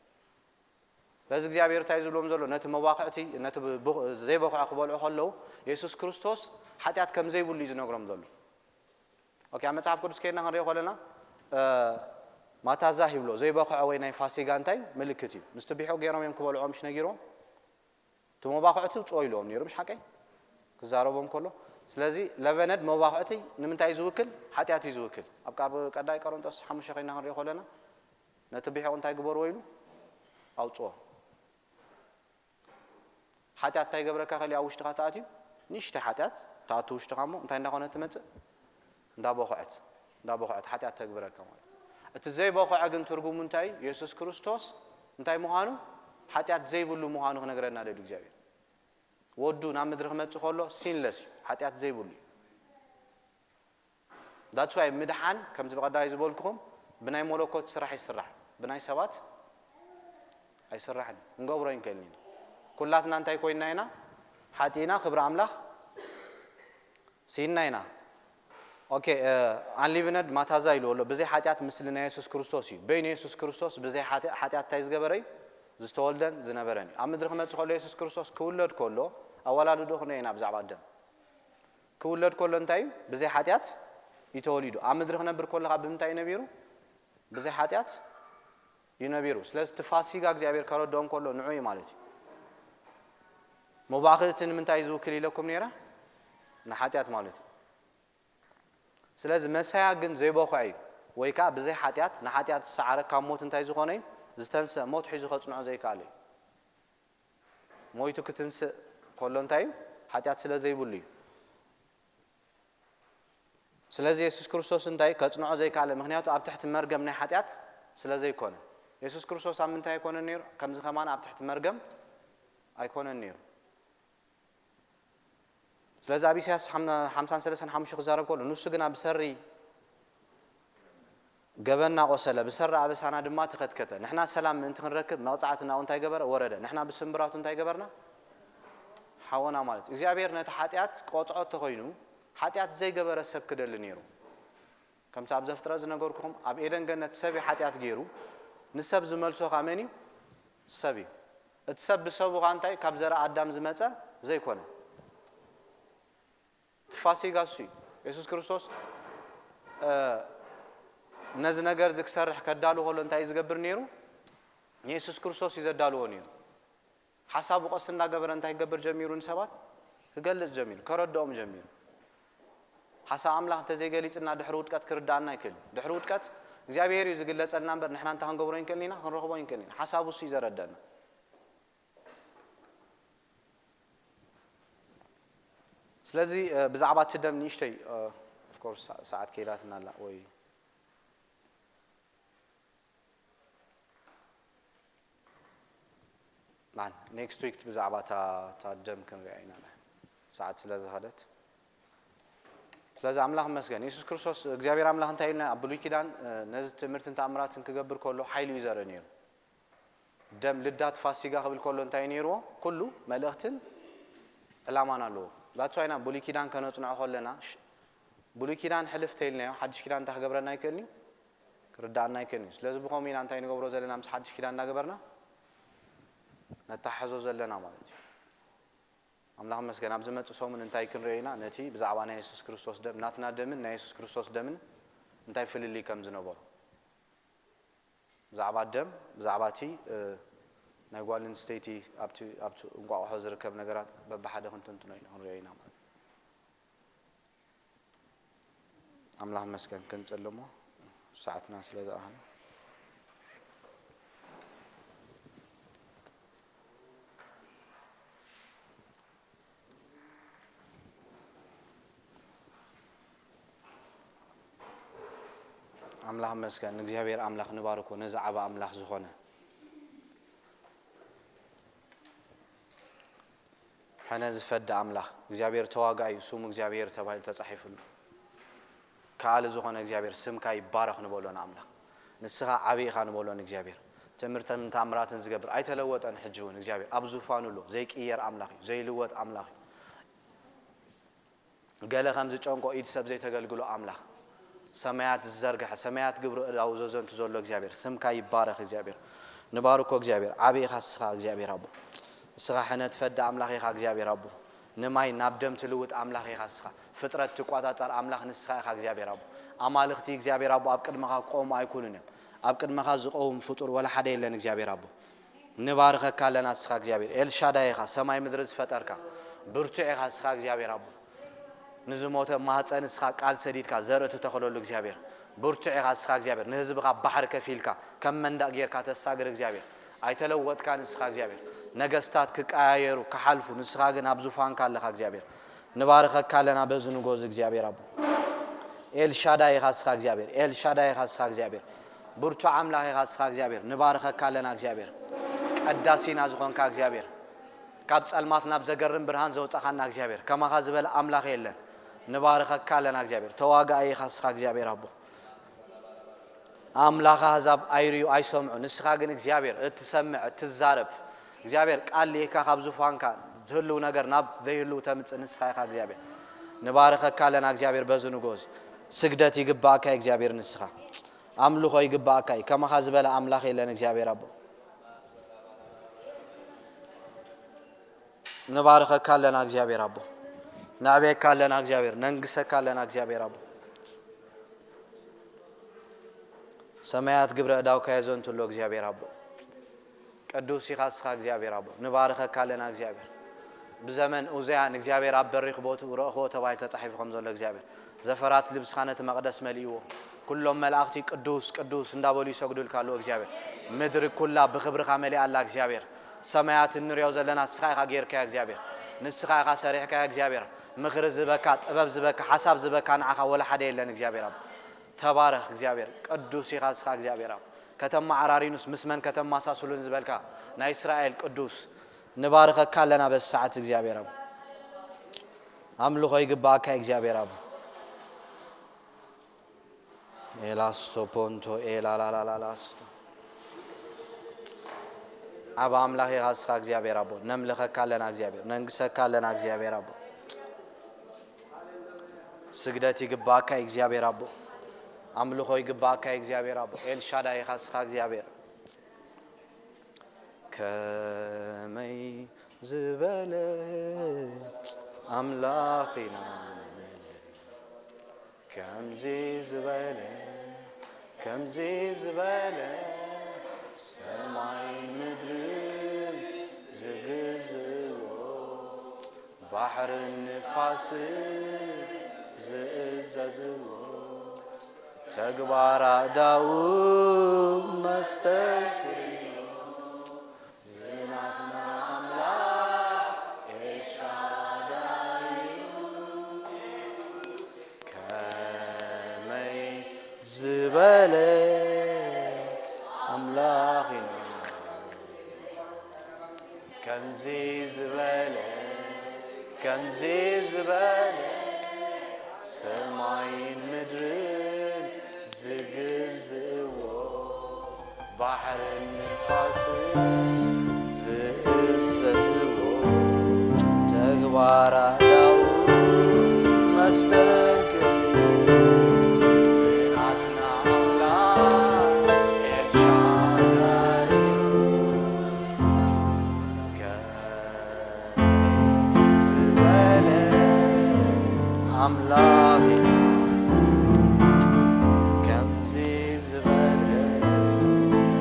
ስለዚ እግዚኣብሔር እንታይ ዝብሎም ዘሎ? ነቲ መባኹዕቲ፣ ነቲ ብ-፣ ብ-፣ ዘይበኹዐ ክበልዑ ከለዉ የሱስ ክርስቶስ ሓጢኣት ከም ዘይብሉ እዩ ዝነግሮም ዘሎ። ኦኬ፣ ኣብ መጽሓፍ ቅዱስ ከይድና ክንሪኦ ከለና፣ እ፣ ማታዛ ይብሎ፣ ዘይበኹዐ ወይ ናይ ፋሲጋ እንታይ ምልክት እዩ? ምስቲ ቢሑቕ ገይሮም እዮም ክበልዖም ምሽ ነጊርዎም? እቲ መባኹዕቲ ውጽኦ ኢልዎም ነይሩ፣ ምሽ ሓቀይ? ክዛረቦም ከሎ። ስለዚ ለቨነድ መባኹዕቲ ንምንታይ እዩ ዝውክል? ሓጢኣት እዩ ዝውክል። ኣብ ቃብ-፣ ቀዳይ ቆሮንጦስ ሓሙሽተ ከይድና ክንሪኦ ከለና፣ ነቲ ቢሑቕ እንታይ ግበርዎ ኢሉ? ኣውጽኦ። ሓጢኣት እንታይ ይገብረካ ከሊኡ ኣብ ውሽጥኻ ተኣትዩ? ንእሽተይ ሓጢኣት ትኣቱ ውሽጥኻ እሞ እንታይ እንዳኾነ ትመጽእ? እንዳበኹዐት፣ እንዳበኹዐት ሓጢኣት ተግብረካ ማለት እዩ። እቲ ዘይበኹዐ ግን ትርጉሙ እንታይ እዩ? የሱስ ክርስቶስ እንታይ ምዃኑ? ሓጢኣት ዘይብሉ ምዃኑ ክነግረና ደልዩ እግዚኣብሔር። ወዱ ናብ ምድሪ ክመጽእ ከሎ ሲንለስ እዩ፣ ሓጢኣት ዘይብሉ እዩ። That's why ምድሓን ከምዚ ብቐዳይ ዝበልኩኹም ብናይ መለኮት ስራሕ ይስራሕ፣ ብናይ ሰባት ኣይስራሕን። ክንገብሮ ኣይንክእልን ኢና። ኩላትና እንታይ ኮይንና ኢና? ሓጢእና ክብሪ ኣምላኽ ስኢንና ኢና። ኦኬ፣ እ፣ ኣንሊቭነድ ማታዛ ኢሉ ኣሎ፣ ብዘይ ሓጢኣት ምስሊ ናይ የሱስ ክርስቶስ እዩ። በይኑ የሱስ ክርስቶስ ብዘይ ሓጢ-፣ ሓጢኣት እንታይ ዝገበረ እዩ? ዝተወልደን ዝነበረን እዩ። ኣብ ምድሪ ክመጽእ ከሎ የሱስ ክርስቶስ ክውለድ ከሎ ኣወላልድኡ ክንሪኦ ኢና ብዛዕባ ኣደም። ክውለድ ከሎ እንታይ እዩ? ብዘይ ሓጢኣት እዩ ተወሊዱ። ኣብ ምድሪ ክነብር ከሎ ካብ ብምንታይ እዩ ነቢሩ? ብዘይ ሓጢኣት እዩ ነቢሩ። ስለዚ እቲ ፋሲጋ እግዚኣብሔር ከረድኦም ከሎ ንዑ እዩ ማለት እዩ። መባእኺ እቲ ንምንታይ እዩ ዝውክል ኢለኩም ነይረ? ንሓጢኣት ማለት እዩ። ስለዚ መሳያ ግን ዘይበኹዐ እዩ፣ ወይ ከዓ ብዘይ ሓጢኣት ንሓጢኣት ዝሰዓረ ካብ ሞት እንታይ ዝኾነ እዩ? ዝተንስአ፣ ሞት ሒዙ ከጽንዖ ዘይከኣለ እዩ። ሞይቱ ክትንስእ ከሎ እንታይ እዩ? ሓጢኣት ስለ ዘይብሉ እዩ። ስለዚ የሱስ ክርስቶስ እንታይ ከጽንዖ ዘይከኣለ? ምኽንያቱ ኣብ ትሕቲ መርገም ናይ ሓጢኣት ስለ ዘይኮነ። የሱስ ክርስቶስ ኣብ ምንታይ ኣይኮነን ነይሩ? ከምዚ ከማን ኣብ ትሕቲ መርገም ኣይኮነን ነይሩ። ስለዚ ኣብ ኢሳያስ ሓም-፣ ሓምሳን ሰለስተን ሓሙሽተ ክዛረብ ከሎ፣ ንሱ ግና ብሰሪ ገበንና ቆሰለ፣ ብሰሪ ኣበሳና ድማ ተኸትከተ። ንሕና ሰላም ምእንቲ ክንረክብ መቕጻዕቲ ናብኡ እንታይ ገበረ? ወረደ። ንሕና ብስምብራቱ እንታይ ገበርና? ሓወና ማለት እዩ። እግዚኣብሔር ነቲ ሓጢኣት ቆጽዖ እንተኾይኑ፣ ሓጢኣት ዘይገበረ ሰብ ክደሊ ነይሩ። ከምቲ ኣብ ዘፍጥረት ዝነገርኩኹም፣ ኣብ ኤደን ገነት ሰብ እዩ ሓጢኣት ገይሩ፣ ንሰብ ዝመልሶ ኸኣ መን እዩ? ሰብ እዩ። እቲ ሰብ ብሰቡ ኸኣ እንታይ ካብ ዘርኢ ኣዳም ዝመጸ ዘይኮነ። እቲ ፋሲጋ እሱ እዩ። የሱስ ክርስቶስ፣ እ፣ ነዚ ነገር እዚ ክሰርሕ ከዳሉ ከሎ እንታይ እዩ ዝገብር ነይሩ? ንየሱስ ክርስቶስ እዩ ዘዳልዎ ነይሩ። ሓሳቡ ቀስ እንዳገበረ እንታይ ክገብር ጀሚሩ? ንሰባት ክገልጽ ጀሚሩ፣ ከረድኦም ጀሚሩ። ሓሳብ ኣምላኽ እንተዘይገሊጽና ድሕሪ ውድቀት ክርዳኣና ኣይክእልን። ድሕሪ ውድቀት እግዚኣብሔር እዩ ዝግለጸልና እምበር ንሕና እንታይ ክንገብሮ ኣይንክእልን ኢና፣ ክንረኽቦ ኣይንክእልን ኢና። ሓሳቡ እሱ እዩ ዘረደና። ስለዚ፣ እ፣ ብዛዕባ እቲ ደም ንእሽተይ፣ እ፣ of course ሰ-፣ ሰዓት ከይዳትና ኣላ ወይ ማን ኔክስት ዊክ ብዛዕባ እታ፣ እታ ደም ክንሪኣ ኢና፣ ሰዓት ስለ ዝኸደት። ስለዚ ኣምላኽ ይመስገን። የሱስ ክርስቶስ፣ እግዚኣብሔር ኣምላኽ እንታይ ኢልና ኣብ ብሉይ ኪዳን፣ እ፣ ነዚ ትምህርትን ተኣምራትን ክገብር ከሎ ሓይሉ እዩ ዘርኢ ነይሩ። ደም ልዳት ፋሲጋ ክብል ከሎ እንታይ ነይርዎ? ኩሉ መልእኽትን ዕላማን ኣለዎ። That's why ኢና ብሉይ ኪዳን ከነጽንዖ ከለና፣ ሽ-፣ ብሉይ ኪዳን ሕልፍ ተይልናዮ፣ ሓድሽ ኪዳን እንታይ ክገብረና ኣይክእልን እዩ? ክርዳኣና ኣይክእልን እዩ። ስለዚ ብኸምኡ ኢና እንታይ ንገብሮ ዘለና? ምስ ሓድሽ ኪዳን እንዳገበርና ነተሓሕዞ ዘለና ማለት እዩ። ኣምላኽ ይመስገን፣ ኣብ ዝመጽእ ሰሙን እንታይ ክንርኢ ኢና? ነቲ ብዛዕባ ናይ የሱስ ክርስቶስ ደም፣ ናትና ደምን ናይ የሱስ ክርስቶስ ደምን እንታይ ፍልልይ ከም ዝነበሮ። ብዛዕባ ደም፣ ብዛዕባ እቲ፣ እ፣ ናይ ጓል ኣንስተይቲ ኣብቲ፣ ኣብቲ እንቋቑሖ ዝርከብ ነገራት በብሓደ ክንትንትኖ ኢና፣ ክንሪኦ ኢና ማለት እዩ። ኣምላኽ ይመስገን፣ ክንጽሊ እሞ ሰዓትና ስለ ዝኣኸለ። ኣምላኽ መስገን እግዚኣብሔር ኣምላኽ ንባርኮ ነዚ ዓባ ኣምላኽ ዝኾነ ሕነ ዝፈዲ ኣምላኽ እግዚኣብሔር ተዋጋኢ እዩ። ስሙ እግዚኣብሔር ተባሂሉ ተጻሒፉሉ። ከኣሊ ዝኾነ እግዚኣብሔር ስምካ ይባረኽ ንበሎ ንኣምላኽ። ንስኻ ዓቢ ኢኻ ንበሎ ንእግዚኣብሔር። ትምህርትን ተኣምራትን ዝገብር ኣይተለወጠን። ሕጂ እውን እግዚኣብሔር ኣብ ዙፋኑ ኣሎ። ዘይቅየር ኣምላኽ እዩ። ዘይልወጥ ኣምላኽ እዩ። ገለ ከም ዝጨንቆ ኢድ ሰብ ዘይተገልግሎ ኣምላኽ፣ ሰማያት ዝዘርግሐ፣ ሰማያት ግብሪ እዳው ዘዘንቱ ዘሎ እግዚኣብሔር ስምካ ይባረኽ። እግዚኣብሔር ንባርኮ። እግዚኣብሔር ዓቢ ኢኻ እስኻ እግዚኣብሔር ኣቦ። እስኻ ሕነ ትፈዲ ኣምላኽ ኢኻ እግዚኣብሔር ኣቦ። ንማይ ናብ ደም ትልውጥ ኣምላኽ ኢኻ እስኻ። ፍጥረት ትቋጻጸር ኣምላኽ ንስኻ ኢኻ እግዚኣብሔር ኣቦ። ኣማልኽቲ እግዚኣብሔር ኣቦ ኣብ ቅድመኻ ክቆሙ ኣይኩኑን እዮም። ኣብ ቅድመኻ ዝቐውም ፍጡር ወላ ሓደ የለን እግዚኣብሔር ኣቦ። ንባርኸካ ኣለና እስኻ እግዚኣብሔር። ኤልሻዳይ ኢኻ፣ ሰማይ ምድሪ ዝፈጠርካ። ብርቱዕ ኢኻ እስኻ እግዚኣብሔር ኣቦ። ንዝሞተ ማህፀን እስኻ ቃል ሰዲድካ ዘርኢ ትተኽለሉ እግዚኣብሔር። ብርቱዕ ኢኻ እስኻ እግዚኣብሔር። ንህዝብኻ ባሕሪ ከፊልካ ከም መንዳቕ ጌርካ ተሳግር እግዚኣብሔር። ኣይተለወጥካን እስኻ እግዚኣብሔር። ነገስታት ክቀያየሩ ክሓልፉ፣ ንስኻ ግን ኣብ ዙፋንካ ኣለኻ እግዚኣብሔር። ንባርኸካ ኣለና በዚ ንጎዚ እግዚኣብሔር ኣቦ። ኤልሻዳይ ኢኻ እስኻ እግዚኣብሔር። ኤልሻዳይ ኢኻ እስኻ እግዚኣብሔር። ብርቱዕ ኣምላኽ ኢኻ እስኻ እግዚኣብሔር። ንባርኸካ ኣለና እግዚኣብሔር። ቀዳሲና ዝኾንካ እግዚኣብሔር። ካብ ጸልማት ናብ ዘገርም ብርሃን ዘውጻኻና እግዚኣብሔር። ከማኻ ዝበለ ኣምላኽ የለን። ንባርኸካ ኣለና እግዚኣብሔር። ተዋጋኢ ኢኻ እስኻ እግዚኣብሔር ኣቦ። ኣምላኽ ኣህዛብ ኣይርእዩ ኣይሰምዑ። ንስኻ ግን እግዚኣብሔር እትሰምዕ እትዛረብ እግዚኣብሔር ቃል ልኢካ ካብ ዙፋንካ ዝህልው ነገር ናብ ዘይህልው ተምጽእ ንስኻ ኢኻ እግዚኣብሔር። ንባርኸካ ኣለና እግዚኣብሔር በዚ ንጎዚ። ስግደት ይግባእካ እግዚኣብሔር ንስኻ። ኣምልኾ ይግባእካ እዩ። ከማኻ ዝበለ ኣምላኽ የለን እግዚኣብሔር ኣቦ። ንባርኸካ ኣለና እግዚኣብሔር ኣቦ። ነዕብየካ ኣለና እግዚኣብሔር። ነንግሰካ ኣለና እግዚኣብሔር ኣቦ። ሰማያት ግብረ እዳውካ የዘንቱ ኣሎ እግዚኣብሔር ኣቦ። ቅዱስ ኢኻ እስኻ እግዚኣብሔር ኣቦ። ንባርኸካ ኣለና እግዚኣብሔር። ብዘመን ኡዝያን እግዚኣብሔር ኣብ በሪኽ ቦትኡ ረእኽዎ ተባሂሉ ተጻሒፉ ከም ዘሎ እግዚኣብሔር። ዘፈራት ልብስኻ ነቲ መቕደስ መሊእዎ። ኩሎም መላእኽቲ ቅዱስ ቅዱስ እንዳበሉ ይሰግዱልካ ኣለዉ እግዚኣብሔር። ምድሪ ኩላ ብኽብርኻ መሊኣ ኣላ እግዚኣብሔር። ሰማያት እንሪኦ ዘለና ንስኻ ኢኻ ጌርካዮ እግዚኣብሔር። ንስኻ ኢኻ ሰሪሕካዮ እግዚኣብሔር። ምኽሪ ዝበካ፣ ጥበብ ዝበካ፣ ሓሳብ ዝበካ ንዓኻ ወላ ሓደ የለን እግዚኣብሔር ኣቦ። ተባረኽ እግዚኣብሔር። ቅዱስ ኢኻ እስኻ እግዚኣብሔር ኣቦ። ከተመዓራርዩንስ ምስ መን ከተመሳስሉን ዝበልካ ናይ እስራኤል ቅዱስ። ንባርኸካ ኣለና በዚ ሰዓት እግዚኣብሔር ኣቦ። ኣምልኾ ይግባእካ እግዚኣብሔር ኣቦ። ኤላስቶ ፖንቶ ኤላላላላላስቶ። ዓብ ኣምላኽ ኢኻ እስኻ እግዚኣብሔር ኣቦ። ነምልኸካ ኣለና እግዚኣብሔር። ነንግሰካ ኣለና እግዚኣብሔር ኣቦ። ስግደት ይግባእካ እግዚኣብሔር ኣቦ። ኣምልኾ ይግባእካ እግዚኣብሔር ኣቦ። ኤልሻዳይ ኢኻ እስኻ እግዚኣብሔር። ከመይ ዝበለ ኣምላኽ ኢና ንደሊ። ከምዚ ዝበለ፣ ከምዚ ዝበለ ሰማይ ምድሪ ዝግዝእዎ፣ ባሕርን ንፋስን ዝእዘዝዎ፣ ተግባር ኣእዳዉ መስተንክርዮ። ዝናትና ኣምላኽ ኤልሻዳይ እዩ። ከመይ ዝበለ ኣምላኽ ኢና። ከምዚ ዝበለ፣ ከምዚ ዝበለ ሰማይን ምድርን ዝግዝእዎ፣ ባሕርን ንፋስን ዝእዘዝዎ፣ ተግባር ኣእዳዉ መስተንክር እዩ። ዝናትና ኣምላኽ ኤልሻዳይ እዩ። ዝበለ ኣምላኽ ኢና። ከምዚ ዝበለ፣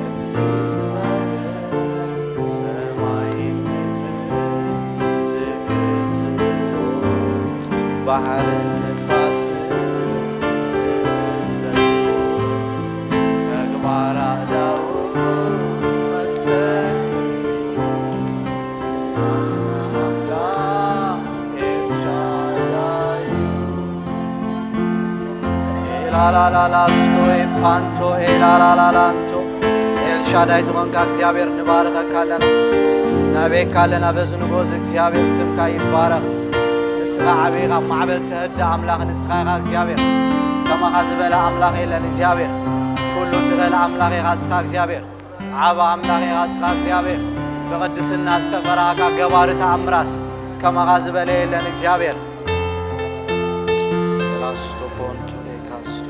ከምዚ ዝበለ ሰማይን ምድርን ዝግዝእዎ፣ ባሕርን ንፋስን ዝእዘዝዎ፣ ተግባር ኣእዳዉ መስተንክር ኣምላኽ ኤልሻዳይ እዩ። ላላላላስቶ ኤፓንቶ ኤላላላላንቶ ኤልሻዳይ ዝኾንካ እግዚኣብሔር ንባርኸካ ኣለና፣ ነዕቤካ ኣለና። በዚ ንጎ እዚ እግዚኣብሔር ስምካ ይባረኽ። ንስኻ ዓብኻ ማዕበል ተህድ ኣምላኽ ንስኻ ኢኻ እግዚኣብሔር። ከማኻ ዝበለ ኣምላኽ የለን እግዚኣብሔር። ኩሉ ትኽእል ኣምላኽ ኢኻ ንስኻ እግዚኣብሔር። ዓብ ኣምላኽ ኢኻ ንስኻ እግዚኣብሔር። ብቕድስና ዝተፈራእካ ገባሪ ተኣምራት ከማኻ ዝበለ የለን እግዚኣብሔር። ላስቶ ፖንቱ ኤካስቶ